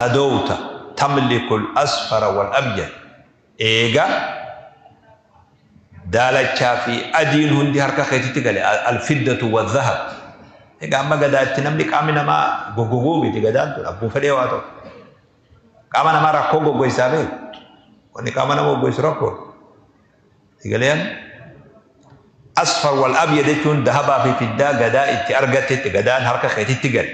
Adowta tamliku al-asfara wal-abyad, eega daalachaa fi adiin hundi harka keetitti gale, al-fiddatu wal-dhahab. Egaa amma gadaa itti namni qaamni namaa goggoguu miti. Gadaan tun abbuu fedhee waa ta'u qaama namaa rakkoo goggoysaa beeku. Wanni qaama nama goggoysu rakkoo sigaleen asfar wal abyad jechuun dahabaa fi fiddaa gadaa itti argattetti gadaan harka keetitti gale.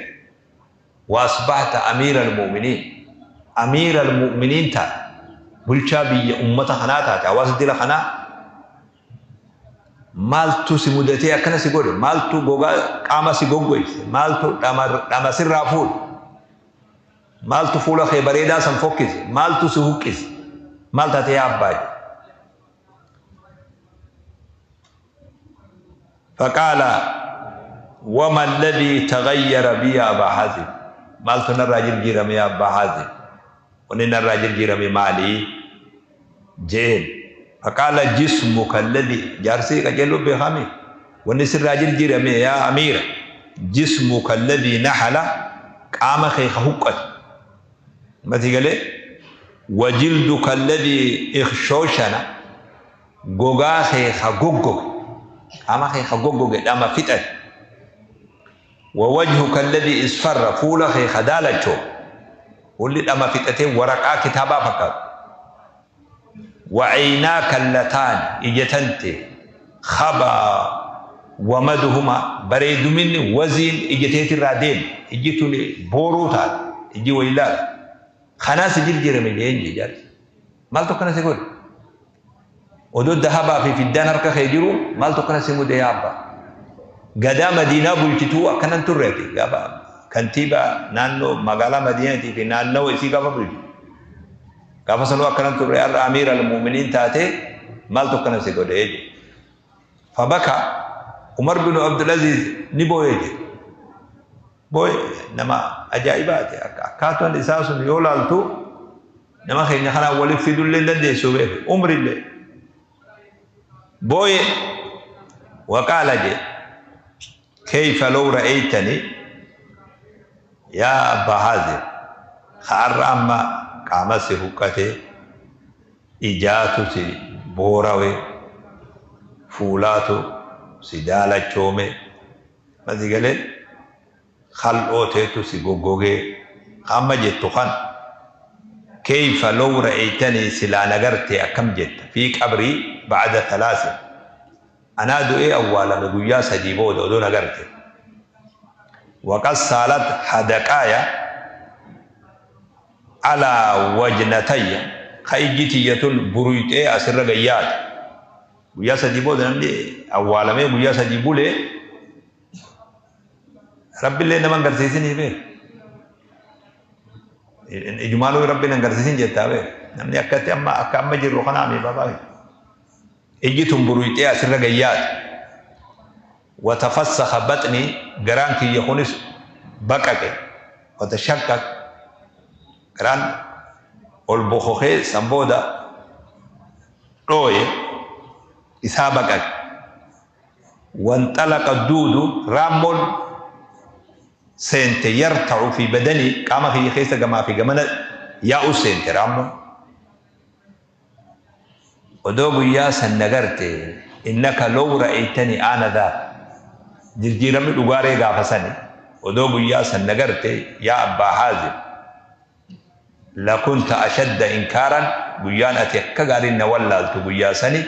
Wa asbahta amiira al-mu'miniin, amiira al-mu'miniin taate, bulchaa biyya ummata kanaa taate, hawaasa dila kanaa. Maaltu si mudatee akkana si godhe? Maaltu gogaa qaama si goggoyse? Maaltu dhama sirraa fuudhe? Maaltu fuula kee bareedaa san fokkise? Maaltu si huqqise? Maal taate yaa abbaa jedhe. Faqaala wama alladhii taghayyara bi yaa abaa haazim, maaltu narraa jirjiirame yaa abbaa haazim, wanni narraa jirjiirame maali je'een. Faqaala jismuka alladhii, jaarsi qajeelloo beekaami, wanni sirraa jirjiirame yaa amiira, jismuka alladhii nahala, qaama kee ka huqqate mati galee, wajilduka alladhii ikhshooshana, gogaa kee ka goggoge, qaama kee ka goggoge dhama fixate, wa wajhuka alladhii isfarra, fuula kee ka daalachoo, fuulli dhama fixatee waraqaa kitaabaa fakkaatu, wa aynaaka allataani, ija tante khabaa wamaduhuma, bareeduminni waziin ija teetirraa deeme, ijji tuni booruu taate, ijji waylaadha. Kanaa si jirjiirame jeen jee jaarsi. Maaltu akkana si godhe? Odoo dahabaa fi fiddaan harka kee jiru maaltu akkana si mude yaa abbaa? Gadaa Madiinaa bulchituu akkanan turre ati gaafa kantiibaa naannoo magaalaa Madiinatii fi naannawa isii gaafa bulchitu. Gaafa sanuu akkanan turre, har'a amiira al-mu'miniin taatee maaltu akkana si godhe jedhe. Fabaka Umar bin Abdulaziz, ni booye jedhe. Booye, nama ajaa'ibaati. Akkaatuun isaa sun yoo laaltu nama keenya kanaan waliif fidullee hin dandeessu beeku. Umrillee. Booye waqaala jedhe, kayfa law ra'aytani yaa abbaa haazim, ka'arra amma qaama si huqqate, ijaatu si boorawe, fuulaatu si daalachoome, masi galee kal'oo teetu si goggogee, amma jettu kan, kayfa law ra'aytanii, silaa nagartee akkam jetta, fi qabrii ba'da thalaasin, anaa du'ee awwaalame guyyaa 3 booda odoo nagarte, waqad saalat hadaqaaya alaa wajnatayya, ka ijji tiyya tun buruyxee asirra gayyaate. Guyyaa 3 booda namni awwaalamee guyyaa 3 bulee Rabbillee nama hin garsiisinii beeku. Ijumaanuu Rabbiin hin garsiisin jettaa beeku. Namni akkatti amma akka amma jirru kanaa mi babaa. Ijji tun buruyxee asirra gayyaate. Watafassakha baxnii, garaan kiyya kunis baqaqe. Watashaqqaq, garaan ol bokokee san booda dhooye isaa baqaqe. Wanxalaqa duudu, raammoon seente, yarta'u fi badanii, qaama kiyya keessa gamaa fi gamana yaa'u seente raammoon. Odoo guyyaa san nagarte, innaka law ra'aytani aanadhaak, jirjiiramni dhugaaree gaafa sani, odoo guyyaa san nagarte yaa abbaa haazim, lakunta ashadda inkaaran, guyyaan ati akka gaariin na wallaaltu guyyaa sani,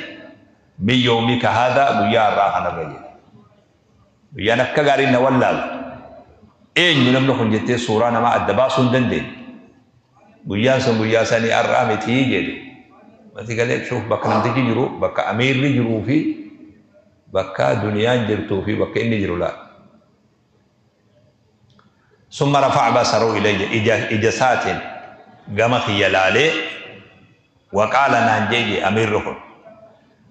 min yawmika haadhaa, guyyaa har'aa kanarra jedhe. Guyyaan akka gaariin na wallaaltu, eenyu namni kun jettee suuraa namaa adda baasuu hin dandeenye. Guyyaan sun guyyaa sanii har'aa mitii jedhe. Mati galee shuuf bakka namtichi jiru, bakka amiirri jiruu fi bakka duniyaan jirtuu fi bakka inni jiru laal. Summa rafa'a basarahu ilayya, ija isaatiin gama kiyya laalee, waqaala, naan je'e amiirri kun,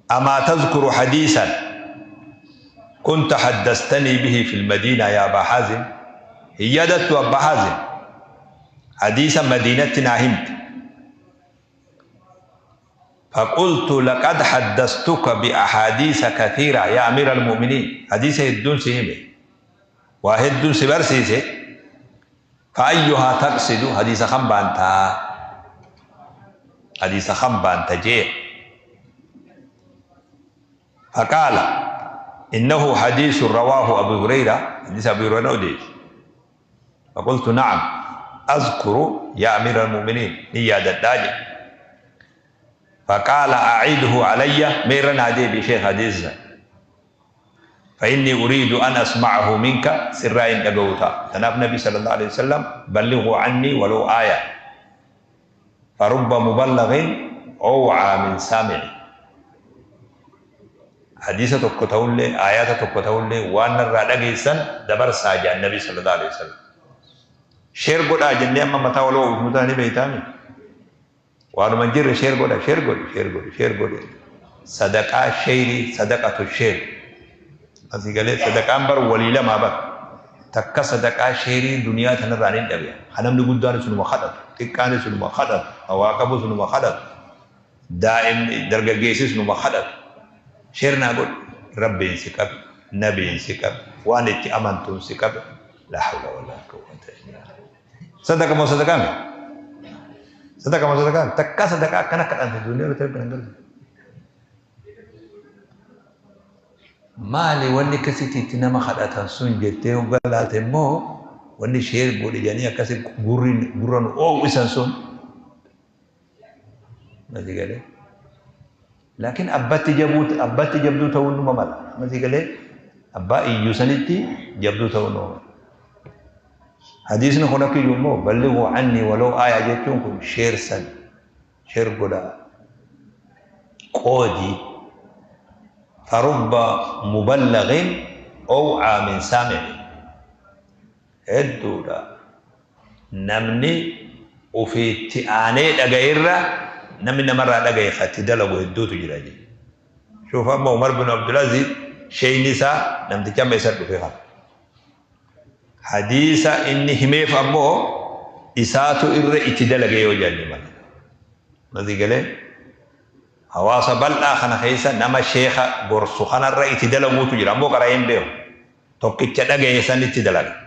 amaa tadhkuru hadiisan kunta haddastanii bihi fil madiina yaa abaa haazim, hin yaadattu abbaa haazim hadiisa madiinatti naa himte? Faqultu laqad haddastuka bi ahaadiisa kathiira yaa amiira almu'miniin, hadiisa hedduun si hime, waa hedduun si barsiise. فأيها تقصد؟ حديث خم بانتا، حديث خم بانتا جي. فقال إنه حديث رواه أبو هريرة، حديث أبو هريرة أوديس. فقلت نعم أذكر يا أمير المؤمنين نيا دداجي. فقال أعيده علي، ميرن هدي بشيخ حديث، فإني أريد أن أسمعه منك سرائن دقوتا. تناف النبي صلى الله عليه وسلم بلغوا عني ولو آية، فرب مبلغ أوعى من سامع. حديثة تكتولي، آيات تكتولي، وأن الرادقيسا دبر ساجع النبي صلى الله عليه وسلم. share godhaa jennee amma mataa waloo oofnu beeytaami. Waanuma hin jirre share godha, share godhi, share godhi, share godhi. Sadaqaa sheerii, sadaqatu share. Asii galee sadaqaan bar walii lamaa bar. Takka sadaqaa sheerii duniyaa tanarraa ni dhabe. Namni guddaan sunuma kadhatu, xiqqaan sunuma kadhatu, hawaa qabu sunuma kadhatu, daa'imni dargaggeessi sunuma kadhatu. Share naa godhi. Rabbiin si qabe, nabiin si qabe, waan itti amantuun si qabe. لا حول ولا قوة إلا بالله. صدقة مو صدقة؟ صدقة مو صدقة؟ تكا صدقة كنا كنا في الدنيا وتبقى نقول maali wanni akkasitti itti nama kadhatan sun jettee hoggaa immoo wanni share godhe jedhanii akkasi gurri gurra nu oowwisan sun masi galee. Laakiin abbatti jabuu, abbatti jabduu ta'uun numa mala. Masi galee, abbaa iyyuu sanitti jabduu ta'uun numa mala. Hadiisni kun akka iyyuu immoo بلغوا عني ولو آية jechuun kun share san share godhaa qoodii. فرب مبلغ أوعى من سامع. Hedduudha namni ofiitti aanee dhaga'irra namni namarraa dhaga'e katti dalagu hedduutu jira jedhe. شوف amma Umar bin Abdulaziz sheeyni isaa namticha amma isa dhufe kana. Hadiisa inni himeef ammoo isaatu irra itti dalage yoo jenne mala. Masii galee, hawaasa bal'aa kana keessa nama sheeka gorsu kanarra itti dalaguutu jira, ammoo karaa hin beeku, tokkicha dhagaye san itti dalaga.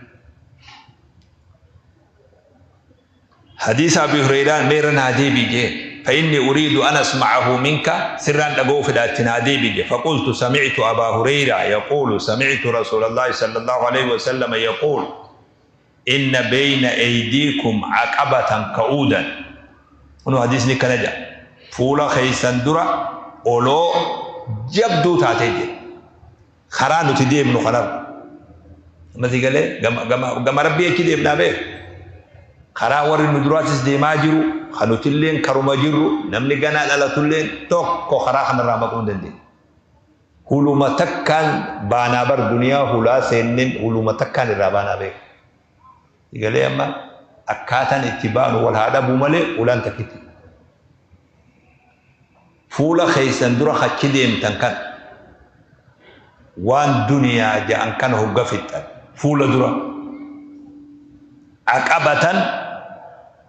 حديث أبي هريرة مير نادي بيجي، فإني أريد أن أسمعه منك، سرا أقو في نادي بيجي. فقلت سمعت أبا هريرة يقول سمعت رسول الله صلى الله عليه وسلم يقول إن بين أيديكم عقبة كؤودا. هنا حديث كنجا fuula keeysan dura oloo jabduu taatee jira. Karaa nuti deemnu kanarra. Mati galee, gama rabbii achi deemnaa beeku. Karaa warri nu duraatis deemaa jiru, kan nutilleen karuma jirru, namni ganaa dhalatulleen tokko karaa kanarraa maquu hin dandeenye. Huluma takkaan baanaa bar, duniyaa hulaa seenneen huluma takkaan irraa baanaa beeku. Galee, amma akkaataan itti baanu wal haa dhabuu malee ulaan takkitti. Fuula keeysan dura achi deemtan kan waan duniyaa ja'an kana hogga fixxan fuula dura عقبة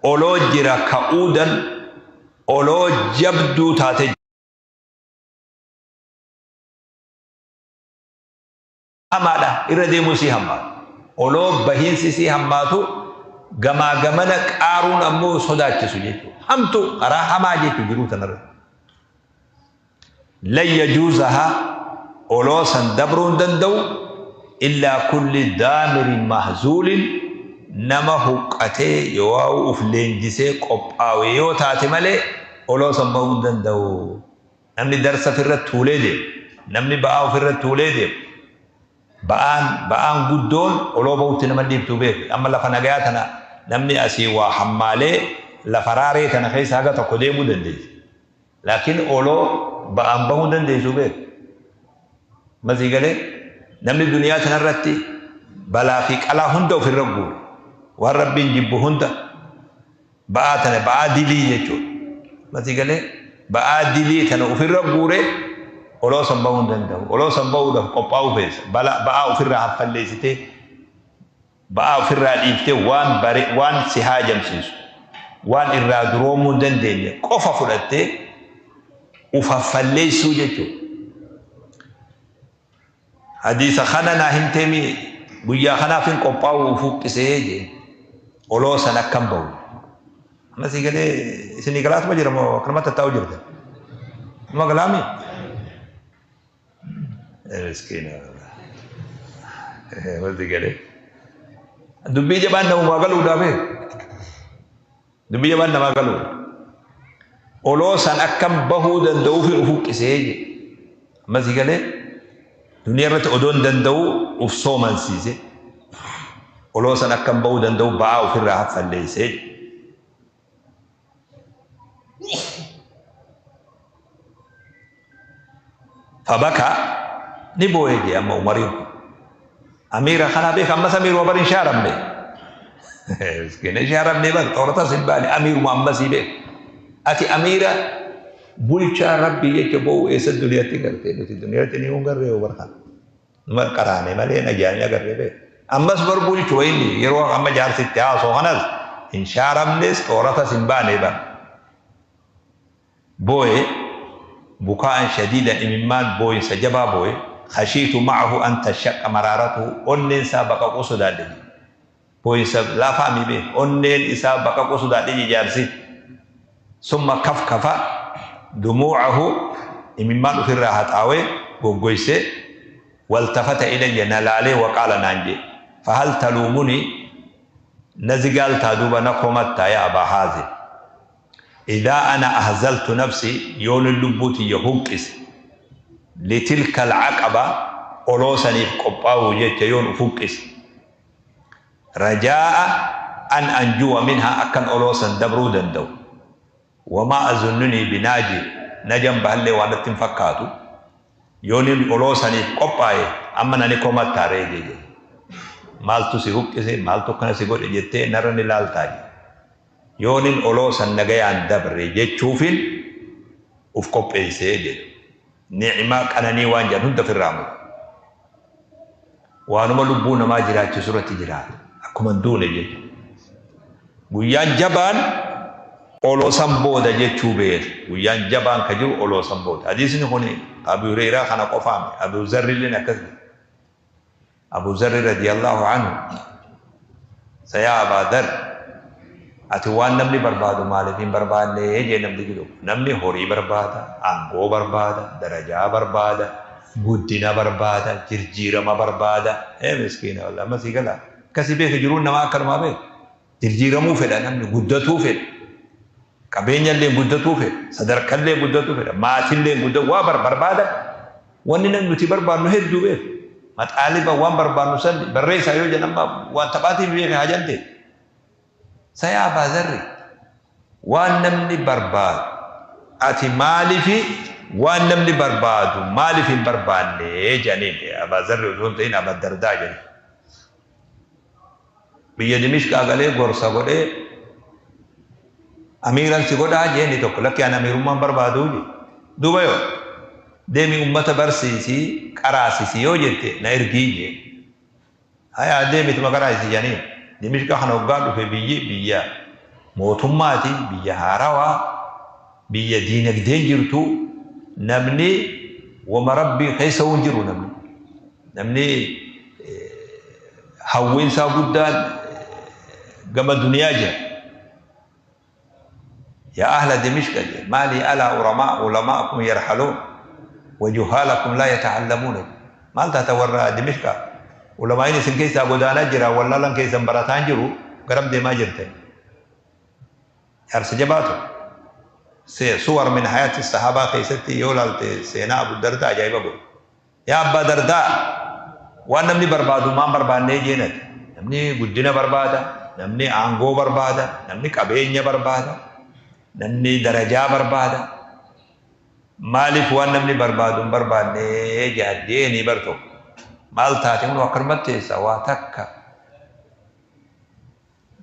oloo jira, كؤودا oloo jabduu taate hamaadha. Irra deemuu sii hammaatu, oloo bahiinsi sii hammaatu, gamaa gamana qaaruun ammoo sodaachisu jechuudha. Hamtu karaa hamaa jechuu jiruu tanarra. لن يجوزها oloo san dabruu hin danda'u إلا كل ضامر مهزول nama huqqatee yoo uf leenjisee qophaawe yoo taate malee oloo san bahuu hin danda'u. Namni darsa ofirra tuulee deemu, namni ba'aa ofirra tuulee deemu, ba'aan guddoon oloo bahutti nama dhiibtuu beeku. Amma lafa nagayaa tana namni asii waa hammaalee lafa raaree tana keessa haga tokko deemuu dandeessi. Laakiin oloo ba'aan bahuu dandeessu beeku. Masii galee, namni duniyaa tanarratti balaa fi qalaa hunda ofirra guuru. Waan rabbiin jibbu hunda ba'aa tana, ba'aa dilii jechuudha. Masii galee, ba'aa dilii tana ofirra guure oloo san bahuu hin danda'u. Oloo san bahuudhaaf qophaa'uu feesa. Ba'aa ofirraa haffalleessitee, ba'aa ofirraa dhiiftee, waan bare, waan si haajamsiisu, waan irraa duroomuu hin dandeenye qofa fudhattee uf haffalleessuu jechuudha. Hadiisa kana naa himteemi, guyyaa kanaaf hin qophaa'u uf huqqisee jee. Oloo san akkam bahu. Amma sii galee isinii galaatuma jira moo akkanumatti tattaa'u jirta? Nama galaami? Miskiina. Wanti galee. Dubbii jabaan namumaa galuudhaa bee. Dubbii jabaan namaa galuudha. Oloo san akkam bahuu danda'uuf of huqqisee jedhe. Amma sii galee duniyaa irratti odoo hin danda'u uf soomansiise. Oloo san akkam bahuu danda'u ba'aa ofirraa haffalleessee jedhe. Fabaka ni boo'e jee amma Umariin kun. Amiira kana beeka ammas amiiruma bar hin shaaramne. Miskiina hin shaaramne bar xooratas hin baane amiiruma ammasii beeka. Ati amiira bulchaa rabbii jecha boo'u eessa duniyaatti gartee nuti duniyaatti ni hin garree bar kana. Numa qaraane malee najaanii agarree beeka. Ammas bar bulchuma inni yeroo amma jaarsi itti haasoo kanas hin shaaramnes xooratas hin baane bar. Booye, bukaa'an shadiidan imimmaan booyinsa jabaa booye, khashiitu ma'ahu an tanshaqqa maraaratuhu onneen isaa baqaquu sodaadhe jedhe. Booyinsa laafaa mii beek, onneen isaa baqaquu sodaadhe jedhe jaarsi. Summa kafkafa dumuu'ahu imimmaan ufirraa haxaawee, goggoysee, waltafata ilayya na laalee waqaala naan jedhe, fahal taluumunii na zigaaltaa duuba na komattaa yaa abaa haazim? Idhaa ana ahzaltu nafsii yoonin lubbuu tiyya huqqise litilka al'aqaba oloo saniif qophaawuu jecha yoon uf huqqise rajaa'a an anjuwa minhaa akkan oloo san dabruu danda'u wamaa azunnunii binaaji najan bahallee waa natti hin fakkaatu yoonin oloo saniif qophaaye amma nani komattaa ree jedhe maaltu si huqqise maaltu akkana si godhe jettee narra ni laaltaa jedhe. Yoonin oloo san nagayaan dabre jechuufin uf qopheeyse jedhe. Ni'maa, qananii waan jedhan hunda ofirraa mure. Waanuma lubbuu namaa jiraachisu irratti jiraata. Akkuma hin duune jechuudha. Guyyaan jabaan oloo san booda jechuu beeke. Guyyaan jabaan ka jiru oloo san booda. Hadiisni kun Abu Hureyraa kana qofaami. Abu Zarrilleen akkas jedhe. Abu Zarri radiyallahu anhu sa yaa Abaa Dharr ati waan namni barbaadu maaliif hin barbaanne jee namtichi tokko. Namni horii barbaada, aangoo barbaada, darajaa barbaada, guddina barbaada, jirjiirama barbaada. Ee miskiina wallah amma sii galaa. Akkasii beeki jiruun namaa akkanumaa beeki. Jirjiiramuu fedha namni guddatuu fedha. Qabeenyallee guddatuu fedha, sadarkallee guddatuu fedha, maatillee guddatu waa barbaada. Wanni namni nuti barbaannu hedduu beeku. Maxaaliba waan barbaannu san barreessaa yoo jedhan amma waan taphaatiif beeke haajaan ta'e. Sayaa Abbaa Zarri waan namni barbaadu ati maalifi waan namni barbaadu maaliif hin barbaanne jedhaniin Abbaa Zarri osoo hin ta'in Abbaa Dardaa jedhani. Biyya Dimishqaa galee gorsa godhee amiiran si godhaa jee inni tokko lakki ani amiirummaan barbaaduu jee. Duuba yoo deemi ummata barsiisi qaraasisi yoo jette na ergii jee. Hayaa deemituma qaraasisi jedhaniin. Dimishqaa kana hoggaa dhufe biyyi biyya mootummaati biyya haarawaa biyya diinagdeen jirtu namni wama rabbii keessa hin jiru namni. Namni hawwiin isaa guddaan gama duniyaa jira. Yaa ahla Dimishqa jedhe maalii alaa uramaa ulamaakum yarhaluun wa juhaalakum laa yata'allamuuna maal taata warra Dimishqa ulamaa'iin isin keessaa godaanaa jira wallaalan keessan barataan jiru garam deemaa jirtan. Jaarsa jabaa ture. Suwar min hayaati sahaabaa keessatti yoo laalte seenaa Abu Dardaa ajaa'iba godha. Yaa Abbaa Dardaa! Waan namni barbaadu maan barbaannee jeen ati? Namni guddina barbaada, namni aangoo barbaada, namni qabeenya barbaada, namni darajaa barbaada. Maaliif waan namni barbaadu hin barbaannee jedhan jeeni bar tokko. Maal taate kunoo akkanumatti teessa waa takka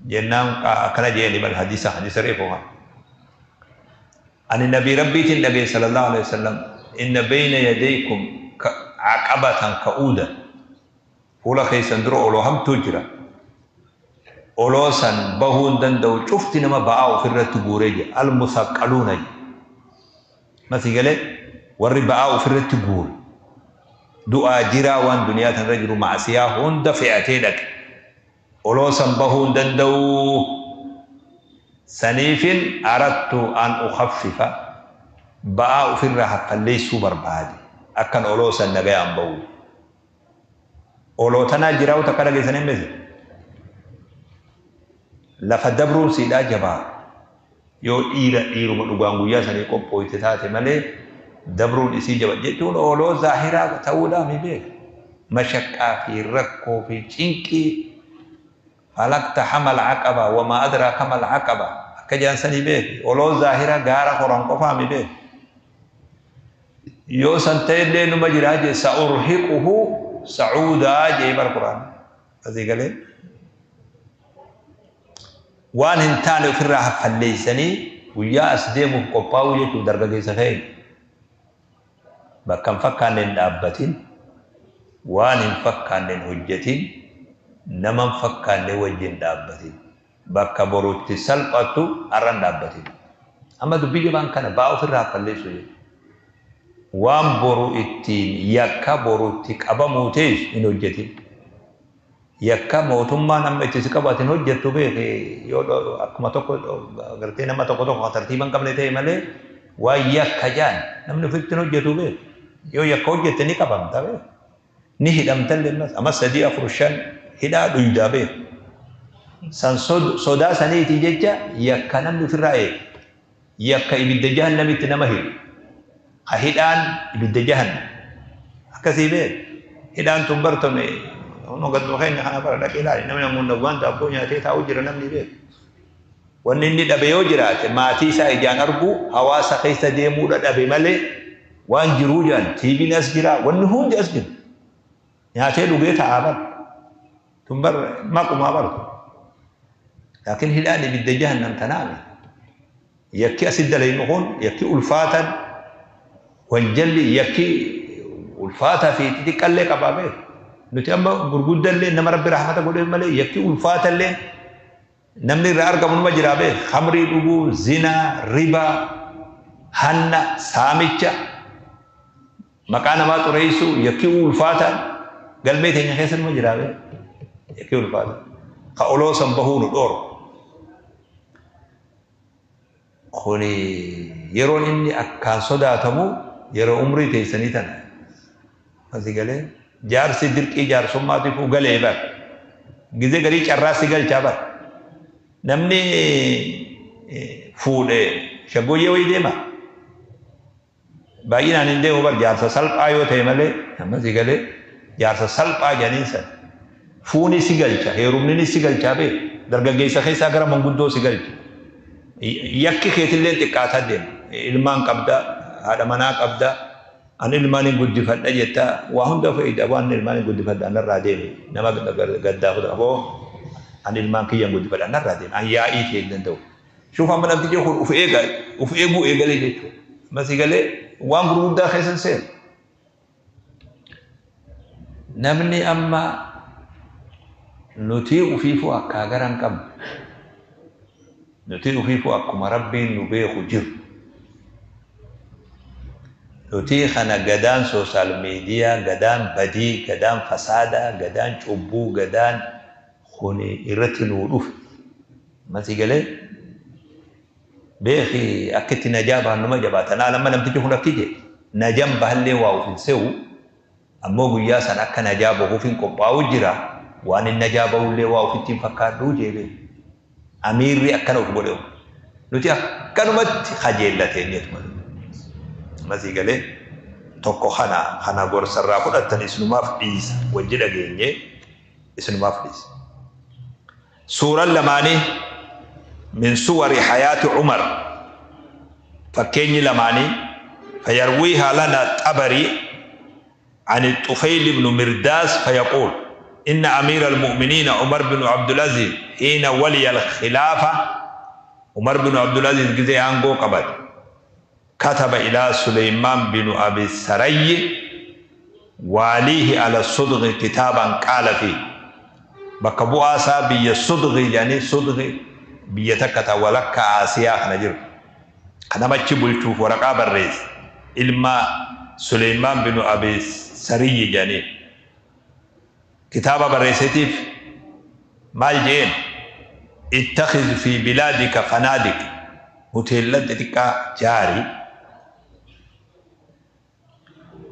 jennaan akkana jeeni bar hadiisa hadiisa reefu kana. Ani nabii rabbiitiin dhagaye sallallahu alaihi wasallam inna bayna yadaykum aqabatan ka'uuda fuula keessan dura oloo hamtuu jira oloo san bahuu hin danda'u cufti nama ba'aa ofirratti guuree jira al musaqqaluuna jedhe masii galee warri ba'aa ofirratti guure du'aa jiraa waan duniyaa tanarra jiru ma'asiyaa hunda fe'atee dhaqe. Oloo san bahuu hin danda'uu. Saniifin aradtu an ukhaffifa ba'aa ufirraa haffalleessuu barbaade akkan oloo san nagayaan bahu. Oloo tanaa jiraa'u takka dhageessanii hin beektan? Lafa dabruun siidhaa jabaa. Yoo dhiira dhiiruma dhugaan guyyaa sanii qophooyte taate malee dabruun isii jaba jechuun ooloo zaahiraa ta'uudhaa mi beeka. Mashaqqaa fi rakkoo fi cinqii falaqta hamal aqaba wamaa adraaka mal aqaba akka jedhan sanii beeki. Oloo zaahiraa gaara horan qofaa mi beeka. Yoo san ta'ellee numa jiraa jee sa'urhiquhu sa'uudaa jee bar quraan. Asii galee. Waan hin taane ofirraa haffalleessanii guyyaa as deemuuf qophaa'uu jechuun dargaggeessa keenya. Bakka hin fakkaanne hin dhaabbatin, waan hin fakkaanne hin hojjetin, nama hin fakkaanne wajjin hin dhaabbatin. Bakka boru itti salphattu har'a hin dhaabbatin. Amma dubbii jabaan kana ba'aa ofirraa haffalleessuu jechuudha. Waan boru ittiin yakka boru itti qabamuu teessu hin hojjetin. Yakka mootummaan amma itti si qabu ati hin hojjettu beeki yoo akkuma tokko gartee nama tokko tokko ka tartiiba hin qabne ta'e malee waan yakka jaan namni ofitti hin hojjetu beeki. Yoo yakka hojjette ni qabamta beeki. Ni hidhamtallee ammas amma 3 4 5 hidhaa dhuydaa beeki. San sodaa saniitii jecha yakka namni ofirraa eega. Yakka ibidda jahannamitti nama hidhu. Ka hidhaan ibidda jahannam. Akkasii beek. Hidhaan tun bar tun kunoo ganduma keenya kana bara dhaqii ilaali. Namni namoonni waan daabboo nyaatee taa'u jira namni beek. Wanni inni dhabe yoo jiraate maatii isaa ijaan arguu hawaasa keessa deemuudha dhabe malee waan jiruu jaan TVn as jira wanni hundi as jira. Nyaatee dhugee taa'aa bar. Tun bar maqumaa bar. Laakiin hidhaan ibidda jahannam tanaa miti. Yakki asi dalaynu kun yakki ulfaatan wanjalli yakki ulfaataa fi xixiqqallee qabaa beek. Nuti amma gurguddallee nama Rabbi rahmata godheef malee yakki ulfaatallee namni irraa argamu numa jiraa beek. Khamrii dhuguu, zinaa, ribaa, hanna, saamicha, maqaa namaa xureessuu yakki ulfaataan galmee teenya keessa numa jiraa beek. Yakki ulfaataan. Ka oloo san bahuu nu dhoorku. Kuni yeroon inni akkaan sodaatamu yeroo umrii teessanii tana. Asi galee jaarsi dirqii jaarsummaatiifuu galee bar. Gizee garii carraa si galchaa bar. Namni fuudhe shaggooyyee wayii deema. Baay'inaan hin deemu bar jaarsa salphaa yoo ta'e malee amma si galee jaarsa salphaa jedhaniin san. Fuuni si galcha heerumni si galchaa beek dargaggeessa keessaa gara manguddoo si galcha. Yakki keetillee xiqqaataa deema. Ilmaan qabda haadha manaa qabda an ilmaan hin guddifadha jetta waa hunda fa'ida waan ilmaan hin guddifadha narraa deemi nama gaddaa fudha aboo an ilmaan kiyya hin guddifadha narraa deemi an yaa'ii kee hin danda'u. Shuuf amma namtichi kun uf eega uf eeguu eegalee jechuudha. Amma si galee waan gurguddaa keessa hin seenu. Namni amma nutii ufiifuu akkaa gara hin qabnu. Nutii ufiifuu akkuma Rabbiin nu beeku jiru. Nutii kana gadaan sooshaal miidiyaa, gadaan badii, gadaan fasaadaa, gadaan cubbuu, gadaan kuni irratti nuu dhufe. Amma si galee beeki akka itti najaa bahan numa jabaata. Laal amma namtichi kun akki jedhe najan bahallee waa uf hin se'u ammoo guyyaa san akka najaa bahuufin qophaa'u jira waan hin najaa bahullee waa ufitti hin fakkaadhuu jee beeki. Amiirri akkana uf godhe nuti akkanumatti kajeella teenyetuma. Amma si galee tokko kana kana gorsa irraa fudhattan isinumaaf dhiisa wajji dhageenye isinumaaf dhiisa. Suuran lamaanii min suwari hayaati Umar fakkeenyi lamaanii fayarwiihaa lana xabarii عن الطفيل بن مرداس فيقول إن أمير المؤمنين عمر بن عبد العزيز حين ولي الخلافة عمر بن عبد العزيز جزي أنقو قبل كتب إلى سليمان بن أبي السري واليه على الصدغ كتابا قال فيه bakka bu'aa isaa biyya Sudghi jedhanii Sudghi biyya takka ta walakkaa Aasiyaa kana jirtu ka nama achi bulchuuf waraqaa barreesse ilma Suleymaan binu Abi Sariyyi jedhanii kitaaba barreessetiif Maal je'een? Ittakhidh fii bilaadika fanaadiq, hoteellan xixiqqaa jaari,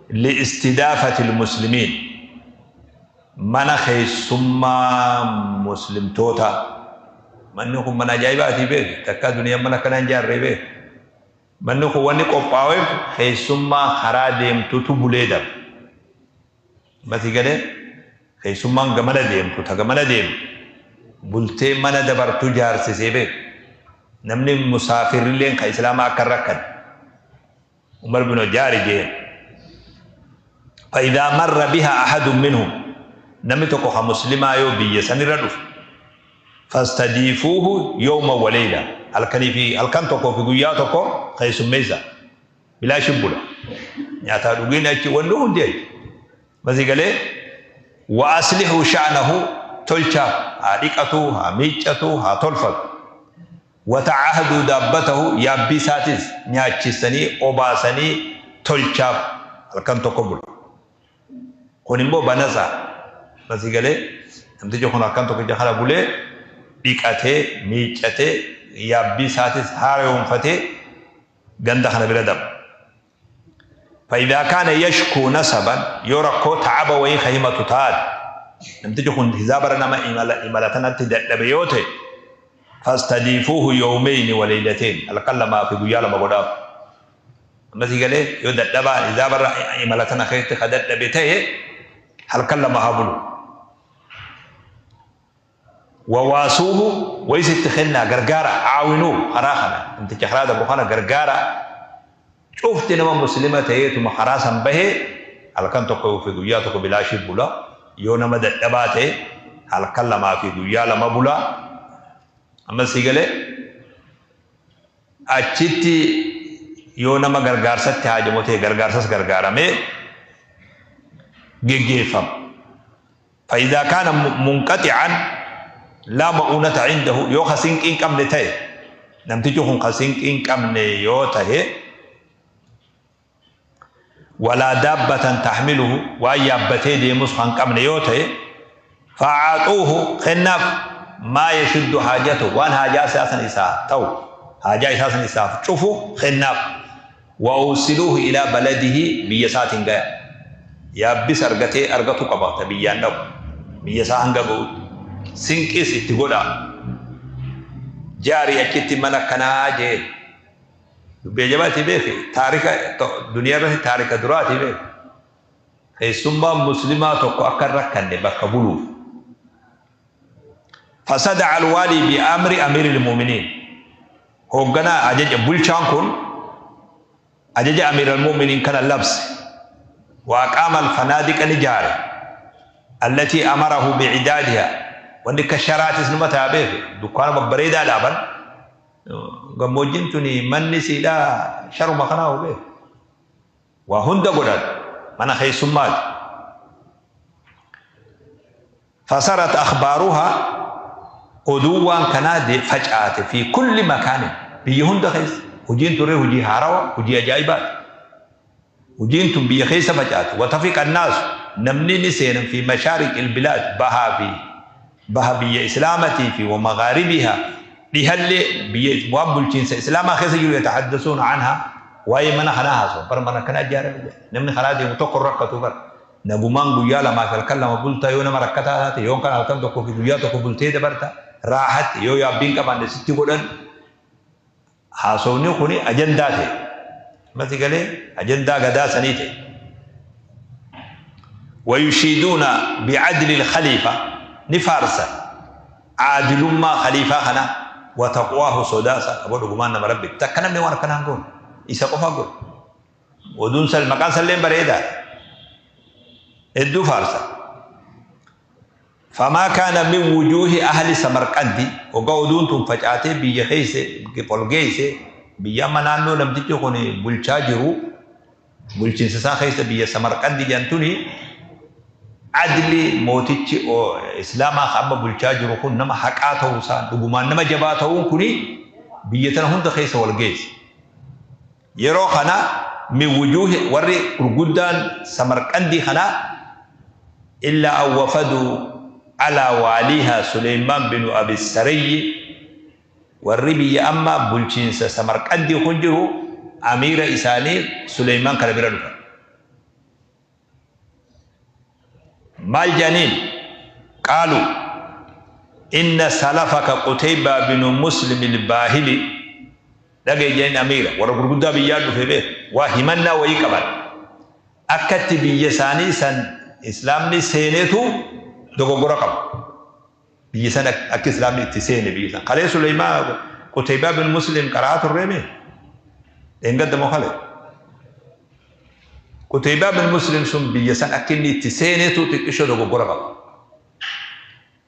li'istidaafatil muslimiin, mana keessummaa muslimtootaa. Manni kun mana ajaa'ibaatii beeki, takkaa duniyaan mana akkanaa hin jaarree beeki. Manni kun wanni qophaaweef keessummaa karaa deemtutu bulee dabra. Mati galee keessummaan gamana deemtu ta gamana deemtu bultee mana dabartu jaarsisee beeku. Namni musaafirrilleen ka islaamaa akka hin rakkanne. Umar bin jaari jeen. Fa'idaa marra biha ahadun minhum, namni tokko ka muslimaa yoo biyya sanirra dhufe, fastadiifuuhu yawma waleyla, halkanii fi halkan tokkoo fi guyyaa tokko keessummeessa. Bilaashin bula. Nyaataa dhugiin achi, wanni hundi achi. Masii galee, wa aslihuu sha'nahu, tolchaaf, haa dhiqatu, haa miiccatu, haa tolfatu. Wa ta'ahaduu daabbatahu, yaabbii isaatis nyaachissanii obaasanii tolchaaf, halkan tokko bula. Kun immoo banasa. Masii galee, namtichi kun halkan tokkicha kana bulee dhiqatee miiccatee yaabbii isaatis haaroomfatee ganda kana bira dabra. Fa'idhaa kaana yashkuu nasaban, yoo rakkoo ta'aba wayii ka himatu taate, namtichi kun hizaabara nama imala tanatti dadhabe yoo ta'e, fastadiifuuhu yawmeyni wa leylateen, halkan lamaa fi guyyaa lama godhaaf. Ammasii galee, yoo dadhabaa hizaabarra imala tana keessatti ka dadhabe ta'e, halkan lama haa bulu. Wawaasuuhu, wayis itti kennaa, gargaara, caawinuu, karaa kana namticha karaa dabru kana gargaara. Cufti nama muslima ta'eetuma karaa san bahee halkan tokko fi guyyaa tokko bilaashii bula. Yoo nama dadhabaa ta'e, halkan lamaa fi guyyaa lama bula. Ammasii galee, achitti yoo nama gargaarsatti haajamu ta'e, gargaarsas gargaaramee geggeeffama. Fa'idaa kaana munqaxi'an laa ma'uunata cindahu, yoo ka sinqii hin qabne ta'e, namtichi kun ka sinqii hin qabne yoo ta'e, walaa daabbatan taxmiluhu, waan yaabbatee deemus kan qabne yoo ta'e, fa'aaxuuhu, kennaaf, maa yashuddu haajatu, waan haajaa isaa san isaa ta'u, haajaa isaa san isaaf cufu kennaaf. Wa awsiluuhu ilaa baladihi, biyya isaatiin gaya. Yaabbis argatee argatu qaba, ta biyyaan dhaqu biyya isaa hanga ga'utti sinqis itti godhaa, jaari achitti mana akkanaa jee. Dubbii ajabaatii beeki, taarika duniyaa irratti taarika duraatii beeki, keessummaan muslimaa tokko akka hin rakkanne bakka buluuf. Fasada'a alwaalii bi amri amiiril mu'miniin, hoogganaa ajaja bulchaan kun ajaja amiiral mu'miniin kana labse. Wa aqaama alfanaadiqa, ni jaare, allatii amarahu bi'idaadiha, wanni akka sharaatis numa ta'a beeku, dukkaana babbareedaa dhaaban. Gammoojjiin tuni manni siidhaa sharuma kanaa hoo beeku, waa hunda godhan, mana keessummaati. Fasarat akhbaaruhaa, oduun waan kanaa facaate, fi kulli makaanin, biyya hunda keessa. Hojiin turee hojii haarawa, hojii ajaa'ibaati. Hojiin tun biyya keessa facaate. Watafiqa annaasu, namni ni seenan, fi mashaariqil bilaad, bahaa fi baha biyya islaamatii fi wa maghaaribihaa, dhihallee biyya waan bulchiinsa islaamaa keessa jiru, yatahaddasuuna anhaa, waa'ee mana kanaa haasawan. Bar mana kanaa ijaarame jedha, namni karaa deemu tokko hin rakkatu. Bar nagumaan guyyaa lamaa fi halkan lama bulta yoo nama rakkataa taate, yoo kan halkan tokko fi guyyaa tokko bultee dabarta raaxatti, yoo yaabbiin qabaanne sitti godhan. Haasofni kuni ajandaa ta'e. Mati galee, ajandaa gadaa sanii ta'e. Wayushiiduuna bicadli lkhaliifa, ni faarsan caadilummaa khaliifaa kanaa, wa taqwaahu, sodaa isaa. Aboo, dhugumaan nama rabbi takka namni waan akkanaa hin goone, isa qofa godhe. Oduun sal maqaan salleen bareedaadha, hedduu faarsan. Famaa kaana min wujuuhi ahli Samarqandi, hoggaa oduun tun facaatee biyya keeyse ol geeyse, biyya amma naannoo namtichi kun bulchaa jiru, bulchiinsa isaa keessa, biyya Samarqandi jedhan tuni, adli mootichi islaamaa ka amma bulchaa jiru kun nama haqaa ta'uu isaa, dhugumaan nama jabaa ta'uun kuni biyya tana hunda keessa wal geesse. Yeroo kana min wujuuhi, warri gurguddaan Samarqandii kanaa, illaa an wafaduu Alaa waaliihaa Suleymaan binu Abi Sariyyi, warri biyya amma bulchiinsa Samarqandii kun jiru amiira isaanii Suleymaan kana bira dhufan. Maal jedhaniin? Qaaluu inna salafaka Quteybaa binu Muslim al-Baahili, dhaga'i jedhaniin amiira warra gurguddaa biyyaa dhufe beek waa himannaa wayii qaban. Akka itti biyya isaanii san Islaamni seenetu dogoggora qaba. Biyya san akka Islaamni itti seene biyya san. Kalee Suleymaa Quteybaa bin Muslim qara'aa turree mee? Dheengadda moo kalee? Quteybaa bin Muslim sun biyya san akka inni itti seenetu xiqqishoo dogoggora qaba.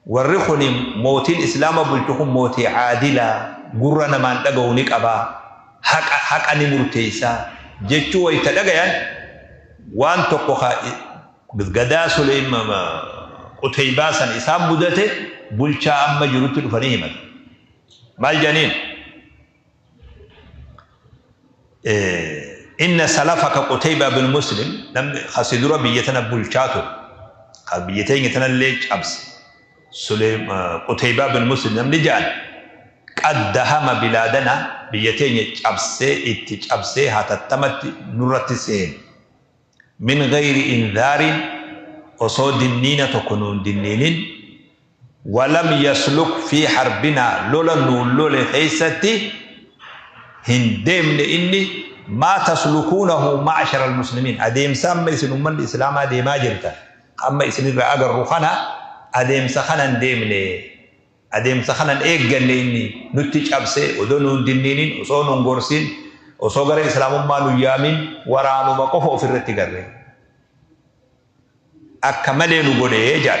Warri kuni mootiin Islaama bulchu kun mootii caadilaa, gurra namaan dhagahu ni qaba, haqa haqa ni murteessa jechuu wayta dhagayan waan tokko ka gadaa Quteybaa san isaan mudate bulchaa amma jirutti dhufanii himatan. Maal jedhaniin? Inna salafaka Qutaybaa bin Muslim, namni ka si dura biyya tana bulchaa ture, ka biyya teenya tanallee cabse, Qutaybaa bin Muslim namni ja'an, qad dahama bilaadana, biyya teenya cabsee itti cabsee hatattamatti nurratti seene, min gayri indhaarin, osoo dinniina tokko nuun dinniinin, Walam yasluk fii harbinaa, lola nuun lole keessatti hin deemne inni, maa taslukuunahu ma'shara almuslimiin, adeemsa amma isin ummanni islaamaa deemaa jirtan ka amma isinirraa agarru kana adeemsa kana hin deemne, adeemsa kana hin eegganne inni nutti cabse odoo nuun dinniinin, osoo nun gorsin, osoo gara islaamummaa nun yaamin waraanuma qofa ofirratti garre. Akka malee nu godhe jedhan.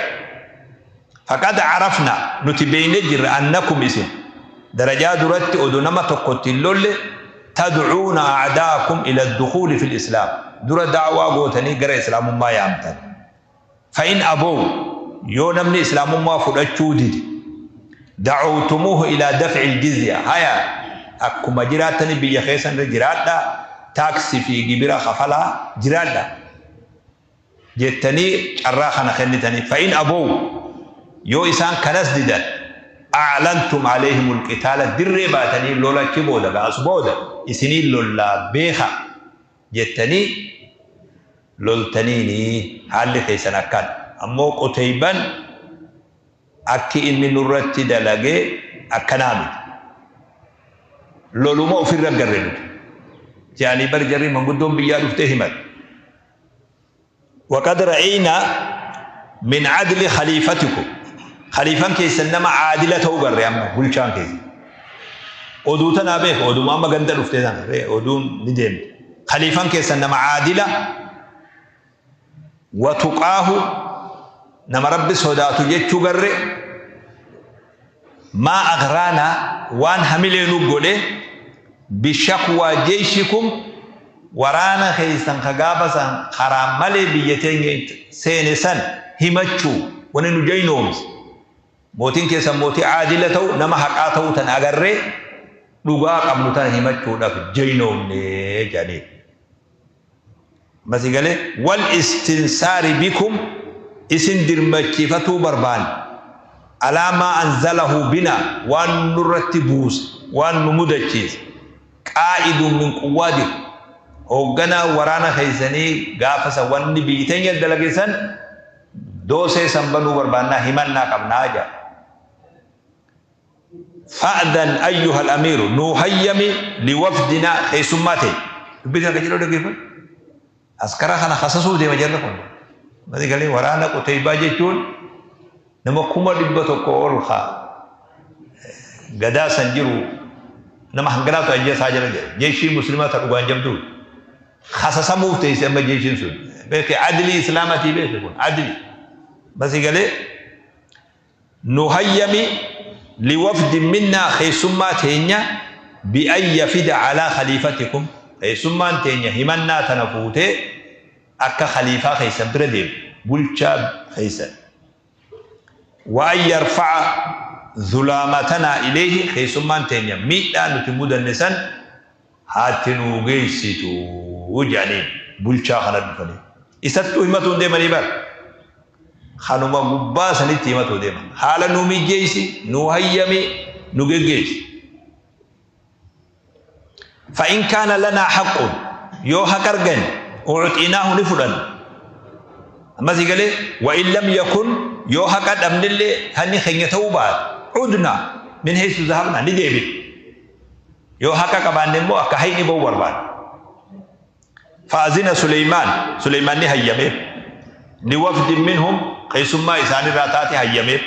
Faqad carafna, nuti beeyne jirra, annakum isin darajaa duratti odo nama tokko itti hin lolle tadcuuna acdaa'akum ila addukhuuli fi lislaam, dura da'waa gootanii gara islaamummaa yaamtan. Fa in abow, yoo namni islaamummaa fudhachuu dide, dacowtumuuhu ilaa dafci aljizya, haya akkuma jiraattani biyya keessan irra jiraadhaa, taaksi fi gibira kafalaa jiraadhaa jettanii carraa kana kennitanii. Fa'in abow, yoo isaan kanas didan, a'lantum alayhimul qitaala, dirree baatanii lola achi booda as booda isiniin lollaa beeka jettanii loltaniini haalli keessan akkan. Ammoo Quteyban akki inni nurratti dalage akkanaa miti, loluma ofirra garre nuti jedhanii bar jarri manguddoon biyyaa dhuftee himat. Waqad ra'eynaa min adli khaliifatikum, khaliifan keessan nama caadila ta'uu garre. Amma bulchaan keessan oduu tanaa beeka, oduma amma ganda dhuftee tana oduun ni deemte. Khaliifan keessan nama caadila wa tuqaahu, nama Rabbi sodaatu jechuu garre. Maa aghraanaa, waan hamilee nu godhe, bishakwaa jeyshikum, waraana keessan ka gaafa san karaa malee biyya teenya seene san himachuu wani nu jaynoomse, mootiin keessan mootii caadila ta'u, nama haqaa ta'uu tan agarree dhugaa qabnu tana himachuudhaaf jaynoomne jedhaniin. Masi galee wal istinsaari bikum, isin dirmachiifatuu barbaanne, alaa maa anzalahu bina, waan nurratti buuse, waan nu mudachiise, qaa'idun min quwwaadikum, hoogganaa waraana keessanii gaafa san wanni biyyi teenya dalage san doosee san banuu barbaannaa, himannaa qabnaa jedha. Fa'dhan ayyuhal amiiru, nuu hayyami, liwafdinaa, keessummaa teenya. Dubbii kana qajeeloo dhaggeeffadhu. Askara kana kasasuuf deema jarri kun. Mati galee waraana Quteybaa jechuun nama 100,000 ol ka gadaa san jiru, nama hanganaatu ajja isaa jala jira. Jeeshii muslimaa ta dhugaan jabduu. Kasasamuuf teesse amma jeeshiin sun. Beeki, adlii islaamatii beeki kun adlii. Masi galee nu hayyami, liwafdin minnaa, keessummaa teenya, bi'an yafida alaa khaliifatikum, keessummaan teenya himannaa tana fuutee akka khaliifaa keessan bira deemtu, bulchaa keessan, wa an yarfa'a zulaamatanaa ilayhi, keessummaan teenya miidhaa nuti mudanne san haatti nuu geessitu jedhaniin. Bulchaa kana dhufanii isattuu himatuu hin deemanii bar. Kanuma gubbaa sanitti himatu deema. Haala nu mijeessi, nu hayyami, nu geggeessi. فإن كان لنا حق yoo haqa argan أعطيناه ni fudhan. Ammas galee وإن لم يكن yoo haqa dhabnillee hanni keenya ta'uu baate عدنا من حيث ذهبنا ni deebine. Yoo haqa qabaanne immoo akka hayni ba'uu barbaada. فأذن سليمان سليمان ni hayyameef لوفد منهم keessummaa isaanirraa taate hayyameef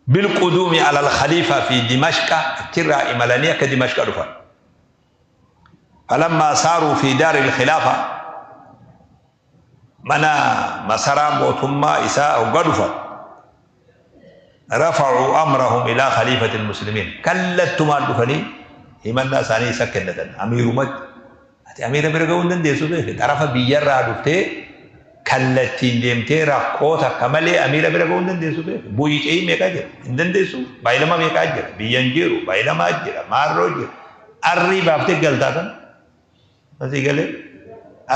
بالقدوم على الخليفة في دمشق achirraa imalanii akka Dimashqa dhufan. فلما صاروا في دار الخلافة mana masaraa mootummaa isaa hoggaa dhufan رفعوا أمرهم إلى خليفة المسلمين kallattumaan dhufanii himannaa isaanii isa kennatan amiirumatti. Ati amiira bira ga'uu hin dandeessu beeke xarafa biyyarraa dhuftee kallattiin deemtee rakkoo takka malee amiira bira ga'uu hin dandeessu beeke. Bu'ii ce'ii meeqaa jira hin dandeessu baay'ilama meeqaa jira biyya hin jiru baay'ilamaa jira maarroo jira arrii baaftee galtaa kan asii galee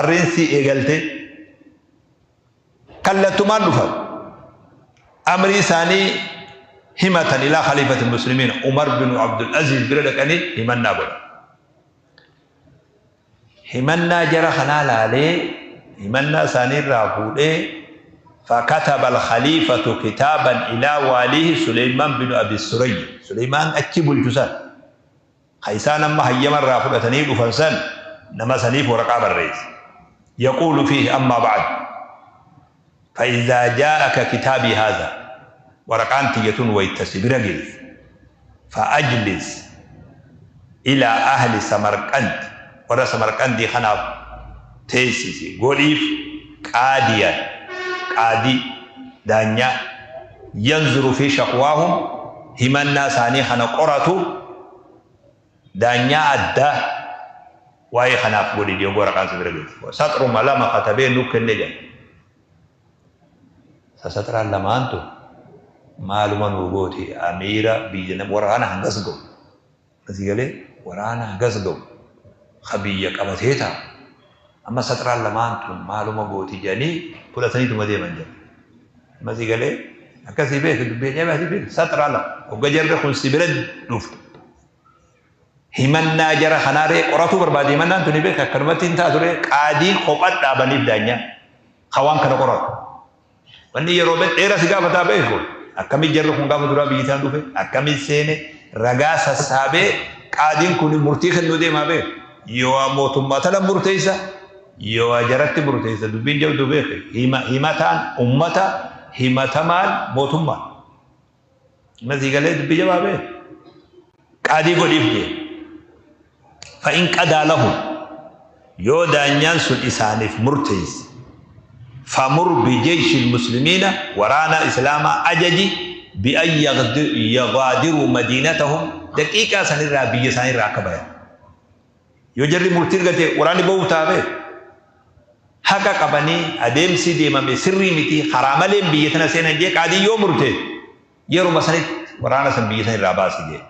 arriin si eegaltee kallattumaan dhufan amrii isaanii himatan إلى خليفة المسلمين عمر بن عبد العزيز bira dhaqanii himannaa godhan. Himannaa jara kanaa laalee himannaa isaanii irraa fuudhee فكتب الخليفة كتابا إلى واليه سليمان بن أبي السري سليمان achi bulchu san isaan amma hayyama irraa fudhatanii dhufan san nama saniif waraqaa barreesse. يقول فيه أما بعد فإذا جاءك كتابي هذا waraqaan tiyya tun wayta si bira geesse فأجلس إلى أهل سمرقند warra Samarqandii kanaaf teessisi godhiif قاضيا qaadii daanyaa ينظر في شكواهم himannaa isaanii kana qoratu daanyaa addaa waa'ee kanaaf godhi yoo waraqaan si bira geesse. Saxruma lama katabee nuuf kenne jedha. Saxraan lamaantu maaluma nuu gooti amiira biyya waraana hangas ga'u. Asii galee waraana hangas ga'u ka biyya qabatee ta'a. Amma saxraan lamaan tun maaluma gooti jedhanii fudhataniituma deeman jedha. Amma asii galee akkasii beeku dubbii ajaa'ibaatii beeku saxraa lama hogga jarri kun si bira dhuftu. Himannaa jara kanaaree qoratuu barbaade himannaan tuni beeka akkanumatti hin taatu ree qaadiin kophaa dhaabaniif daanyaa hawaan kana qoratu. Wanni yeroo dheeraa si gaafataa beeku akkamitti jarri kun gaafa duraa biyyi isaan dhufe akkamitti seene ragaa sassaabee qaadiin kun murtii kennuu deemaa beeku. Yoo mootummaa tana murteessa yoo jaratti murteessa dubbiin jabduu beeku himataan ummata himatamaan mootummaa. Masii galee dubbii jabaa beeku. Qaadii godhiif deema. فإن قضى لهم yoo daanyaan sun isaaniif murteesse فمر بجيش المسلمين waraana islaamaa ajaji بأن يغادروا مدينتهم daqiiqaa sanirraa biyya isaanirraa akka bayan. Yoo jarri murtii argate waraanni ba'uu taabee haqa qabanii adeemsi deemame sirrii miti karaa maleen biyya tana seenan jee qaadii yoo murte yeruma sanitti waraana san biyya sanirraa baasi jee.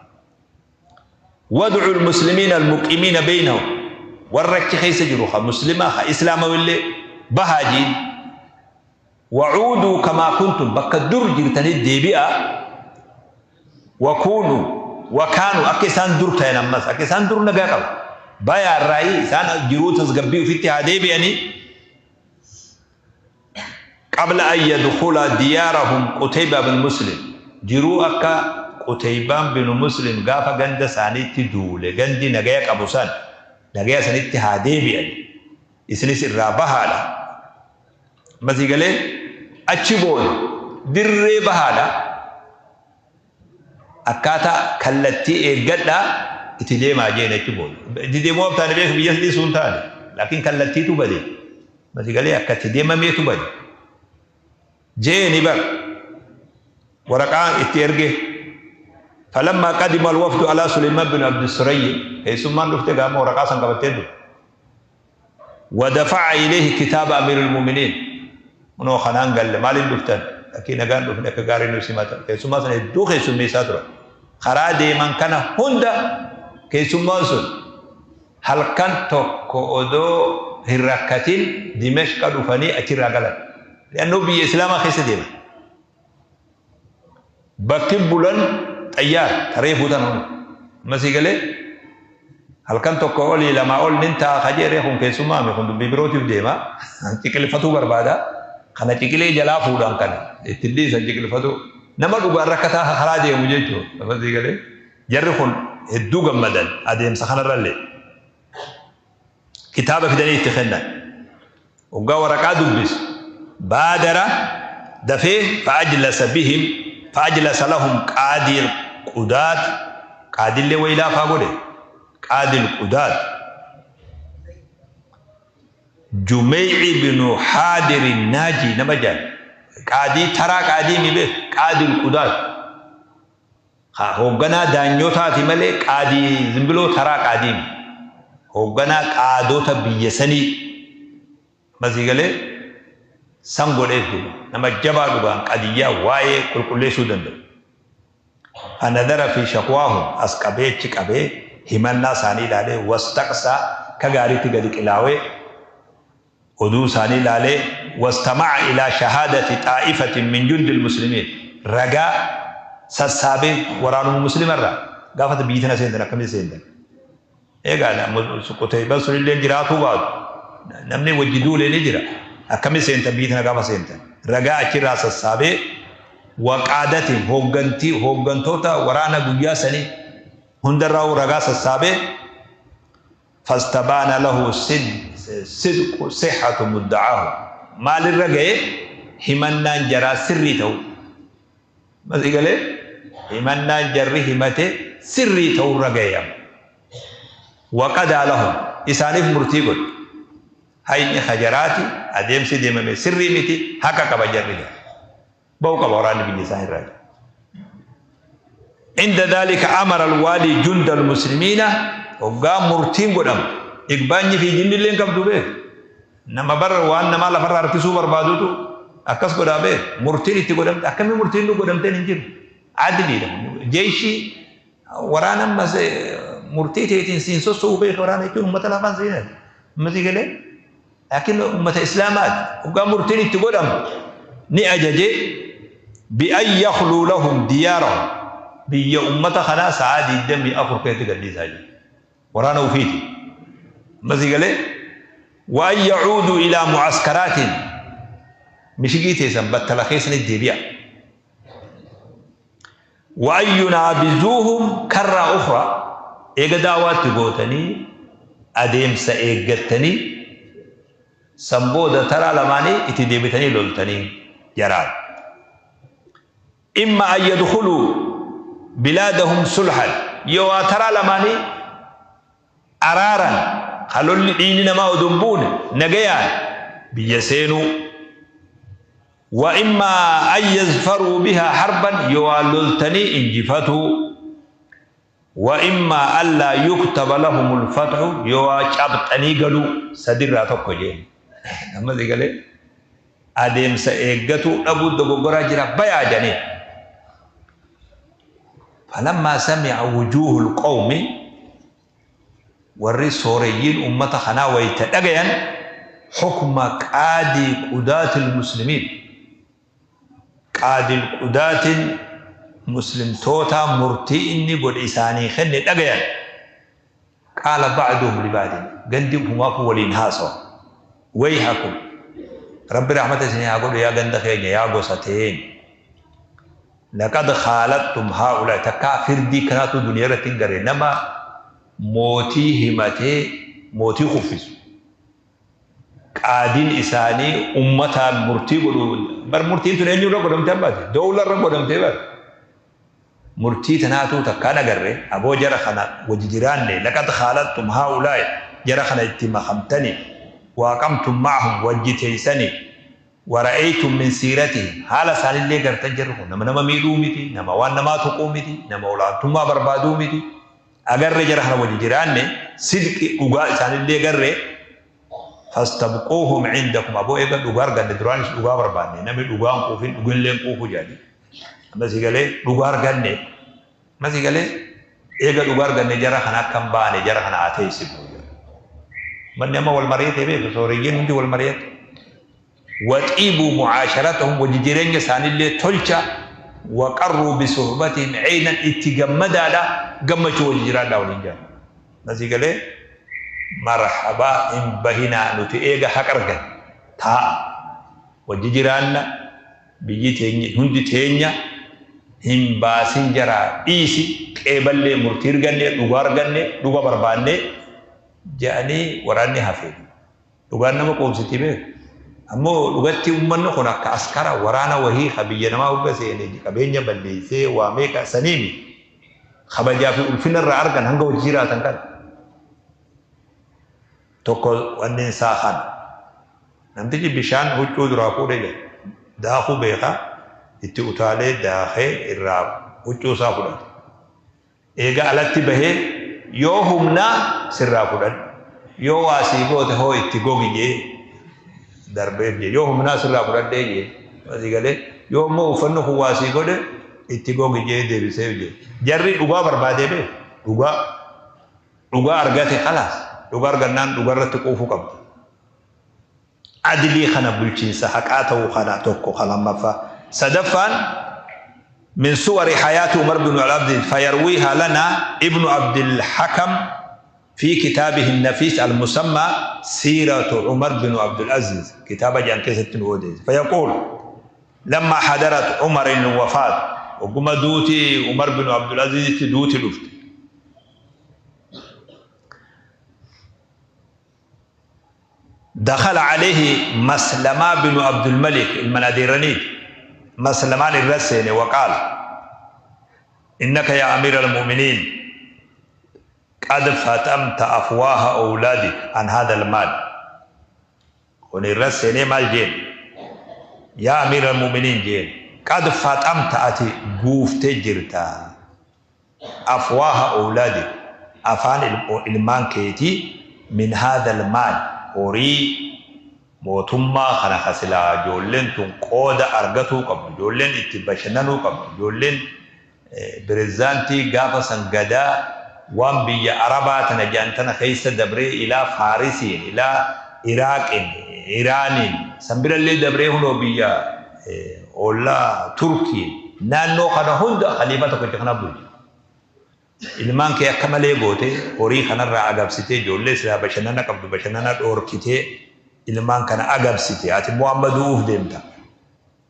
وادعوا المسلمين المقيمين بينهم warra achi keessa jiru ka muslimaa ka islaama illee bahaa jiin وعودوا كما كنتم bakka dur jirtanii deebi'a وكونوا وكانوا akka isaan dur ta'an ammas akka isaan dur nagaa qaba bayaa irraayii isaan jiruu tasgabbii ofitti haa deebi'anii قبل أن يدخل ديارهم قتيبة بن مسلم jiruu akka Quteybaan bin Muslim gaafa ganda isaaniitti duule gandi nagaya qabu san nagaya sanitti haa deebi'an isinis irraa bahaadha. Masii galee achi booda dirree bahaadha. Akkaataa kallattii eeggadhaa itti deemaa jeen achi booda. Itti deemuu taane beeku biyya dhiisuu hin taane laakiin kallattiitu bade. Masii galee akka itti deemameetu bade. Jeeni bar waraqaan itti erge. فلما قدم الوفد على سليمان بن عبد السري keessummaan dhufte gaama waraqaa san qabattee dhufe. ودفع إليه كتاب أمير المؤمنين kunoo kanaan galle maaliin dhuftan lakkii nagaan dhufne akka gaarii nu simatan keessummaa sana hedduu keessummeessaa tura. Karaa deeman kana hunda keessummaan sun halkan tokko odoo hin rakkatin Dimashqa dhufanii achirraa galan. Li'annoo biyya Islaamaa keessa deeman. Bakki bulan xayyaara taree fuutan hunda. Amma sii galee halkan tokko olii lamaa ol nin ta'a kajeeree kun keessummaa mi kun dubbii birootiif deema. Ciqilfatuu barbaada. Kana ciqilee jalaa fuudhan kana ittiin dhiisan ciqilfatuu. Nama dhugaan rakkataa karaa deemu jechuudha. Amma sii galee jarri kun hedduu gammadan adeemsa kanarrallee. Kitaaba fidanii itti kennan. Hoggaa waraqaa dubbisu baadara dafee fa'ajlasa bihim fa'ajlasa lahum qaadii qudaat qaadillee waylaa faa godhe qaadil qudaat Jumeyci binu Haadiri Naaji nama jedhan qaadii taraa qaadii mi beek qaadil qudaat Hoogganaa daanyotaati malee qaadii zimbiloo taraa qaadii mi. Hoogganaa qaadota biyya sanii masii galee san godheef duuba nama jabaa dhugaan qadiyyaa waa'ee qulqulleessuu danda'u. Fanadara fi shakwaahum as qabee achi qabee himannaa isaanii ilaalee wastaqsaa ka gaariitti gadi qilaawee oduu isaanii ilaalee wastama'a ilaa shahaadati xaa'ifatin min jundil muslimiin ragaa sassaabee waraanuma muslima irraa gaafata biyyi tana seentan akkamitti seentan eegaa Qutayban sunillee jiraatuu baatu namni wajji duulee ni jira akkamitti seentan biyyi tana gaafa seentan ragaa achirraa sassaabee waqaadatiin hooggantii hooggantoota waraana guyyaa sanii hundarraa ragaa sassaabee fastabaana lahu sidqu sihhatu mudda'aahu maalirra ga'e himannaan jaraa sirrii ta'u masii galee himannaan jarri himate sirrii ta'urra ga'e amma waqadaa lahum isaaniif murtii godhe hayni hajaraati adeemsi deemame sirrii miti haqa qaba jarri ba'u qaba waraanni biyya isaa irraa. Inda dhalika amara alwaali junda almuslimiina hoggaa murtiin godhamu igbaanyi fi jinnillee hin qabdu beek nama bar waan namaa lafarra harkisuu barbaadutu akkas godhaa beek murtiin itti godhamte akkamii murtiin nu godhamteen hin jiru adliidha jeeshii waraana ammas murtii teetiin siin sosso'u beek waraana jechuun ummata lafaan seenan ummatii galee laakiin ummata islaamaati hoggaa murtiin itti godhamu ni ajaje bi'an yakhluu lahum diyaarahum biyya ummata kanaa sa'aa 24 keessatti gadhiisaa jiru waraana ufiiti ammasii galee wa an yacuuduu ilaa mu'askaraatiin mishigii teessan battala keessanitti deebi'a wa an yunaabizuuhum karraa ukhraa eega daawaatti gootanii adeemsa eeggattanii san booda taraa lamaanii itti deebitanii loltanii jaraan imma an yadkhuluu bilaadahum sulhan yoo waa taraa lamaanii araaran halolli dhiigni namaa odoo hin buune nagayaan biyya seenuu wa imma an yazfaruu bihaa harban yoo waa loltanii injifatuu wa imma allaa yuktaba lahumul fathu yoo waa cabxanii galuu sadirraa tokko jeen amma si galee adeemsa eeggatuu dhabuu dogoggoraa jira bayaa jedhanii falammaa sami'a wujuuhul qawmi warri sooreyyiin ummata kanaa wayta dhagayan hukma qaadii qudaatil muslimiin qaadil qudaatin muslimtootaa murtii inni godhe isaanii kenne dhagayan qaala ba'duhum liba'din gandi humaafuu waliin haasawa wayhakum rabbi rahmata isinii haa godhu yaa ganda keenya yaa gosa teenya laqad khaalattum haa'ulaa takkaa firdii kanaatu duniyaa irratti hin garre nama mootii himatee mootii kuffisu qaadiin isaanii ummataan murtii godhu bar murtiin tun eenyu irra godhamte abbaate dowla irra godhamte bar murtii tanaatu takkaan agarre aboo jara kana wajji jiraanne laqad khaalattum haa'ulaa'i jara kana itti makamtani waaqamtum ma'ahum wajji teeysani wara'aytum min siiratihim haala isaanillee gartan jarri kun nama nama miidhuu miti nama waan namaa tuquu miti nama olaantummaa barbaaduu miti agarre jara kana wajji jiraanne sidqi dhugaa isaanillee garre fastabquuhum cindakum aboo eega dhugaa arganne duraanis dhugaa barbaanne namni dhugaan quufin dhuginleen quufu jedhani amma si galee dhugaa arganne amma si galee eega dhugaa arganne jara kana akkam baane jara kana haa teessifnu manni amma wal mari'atee beeku sooreyyiin hundi wal mari'ate. Waxiibuu mucaasharatahum, wajji jireenya isaanillee tolcha. Waqarruu bisuhbatihim ceynan, itti gammadaadha, gammachuu wajji jiraadhaa waliin jedhan. Nasii galee marhabaa hin bahinaa, nuti eega haqa argan taa'a wajji jiraanna, biyyi teenya hundi teenya, hin baasin jaraa dhiisi, qeeballee murtii arganne, dhugaa arganne, dhuga barbaanne jedhanii waraanni hafe. Dhugaan nama qoomsitii beeku. Ammoo dhugatti uummanni kun akka askara waraana wahii ka biyya namaa hogga seene qabeenya balleessee waa meeqa saniimi, kabajaa fi ulfina irraa argan hanga hojii jiraatan kana. Tokko wanni isaa kana. Namtichi bishaan huccuu duraa fuudhee jira. Daakuu beekaa, itti utaalee daakee irraa huccuu isaa fudhate. Eega alatti bahee, yoo humnaa sirraa fudhadhu, yoo waa sii goote hoo itti gogi jee darbeef jee. Yoo humnaa sirraa fudhadhee jee, asii galee, yoo immoo uffanni kun waa sii godhe itti gogi jee deebiseef jee. Jarri dhugaa barbaadee beeku, dhugaa dhugaa argate, khalaas, dhugaa argannaan dhugaa irratti quufuu qabda. Adilii kana, bulchiinsa haqaa ta'uu kana tokko kan lammaffaa. Sadaffaan, من صور حياة عمر بن العبد فيرويها لنا ابن عبد الحكم في كتابه النفيس المسمى سيرة عمر بن عبد العزيز، كتاب جان كيسة فيقول: لما حضرت عمر الوفاة، وقم دوتي عمر بن عبد العزيز دوتي لفت، دخل عليه مسلمة بن عبد الملك المناديرني، مسلمان الرسين، وقال: إنك يا أمير المؤمنين قد فتمت أفواه أولادك عن هذا المال. ون الرسين مال جين، يا أمير المؤمنين جين، قد فتمت أتي قوفت جرتا أفواه أولادك، أفان ilmaan keetii، من هذا المال، horii mootummaa kana, ka silaa ijoolleen tun qooda argatuu qabdu, ijoolleen itti bashannanuu qabdu, ijoolleen pirezidaantii gaafa san gadaa waan biyya Arabaa tana jedhan tana keessa dabree ilaa Faarisiin, ilaa Iraaqiin, Iraaniin, san birallee dabree hunoo biyya ollaa Turkiin, naannoo kana hunda khaliifaa tokkicha kana bulchu. Ilmaan kee akka malee goote, horii kanarraa agabsitee, ijoollee silaa bashannana qabdu bashannana dhoorkitee, ilmaan kana agabsite. Ati immoo amma du'uuf deemta.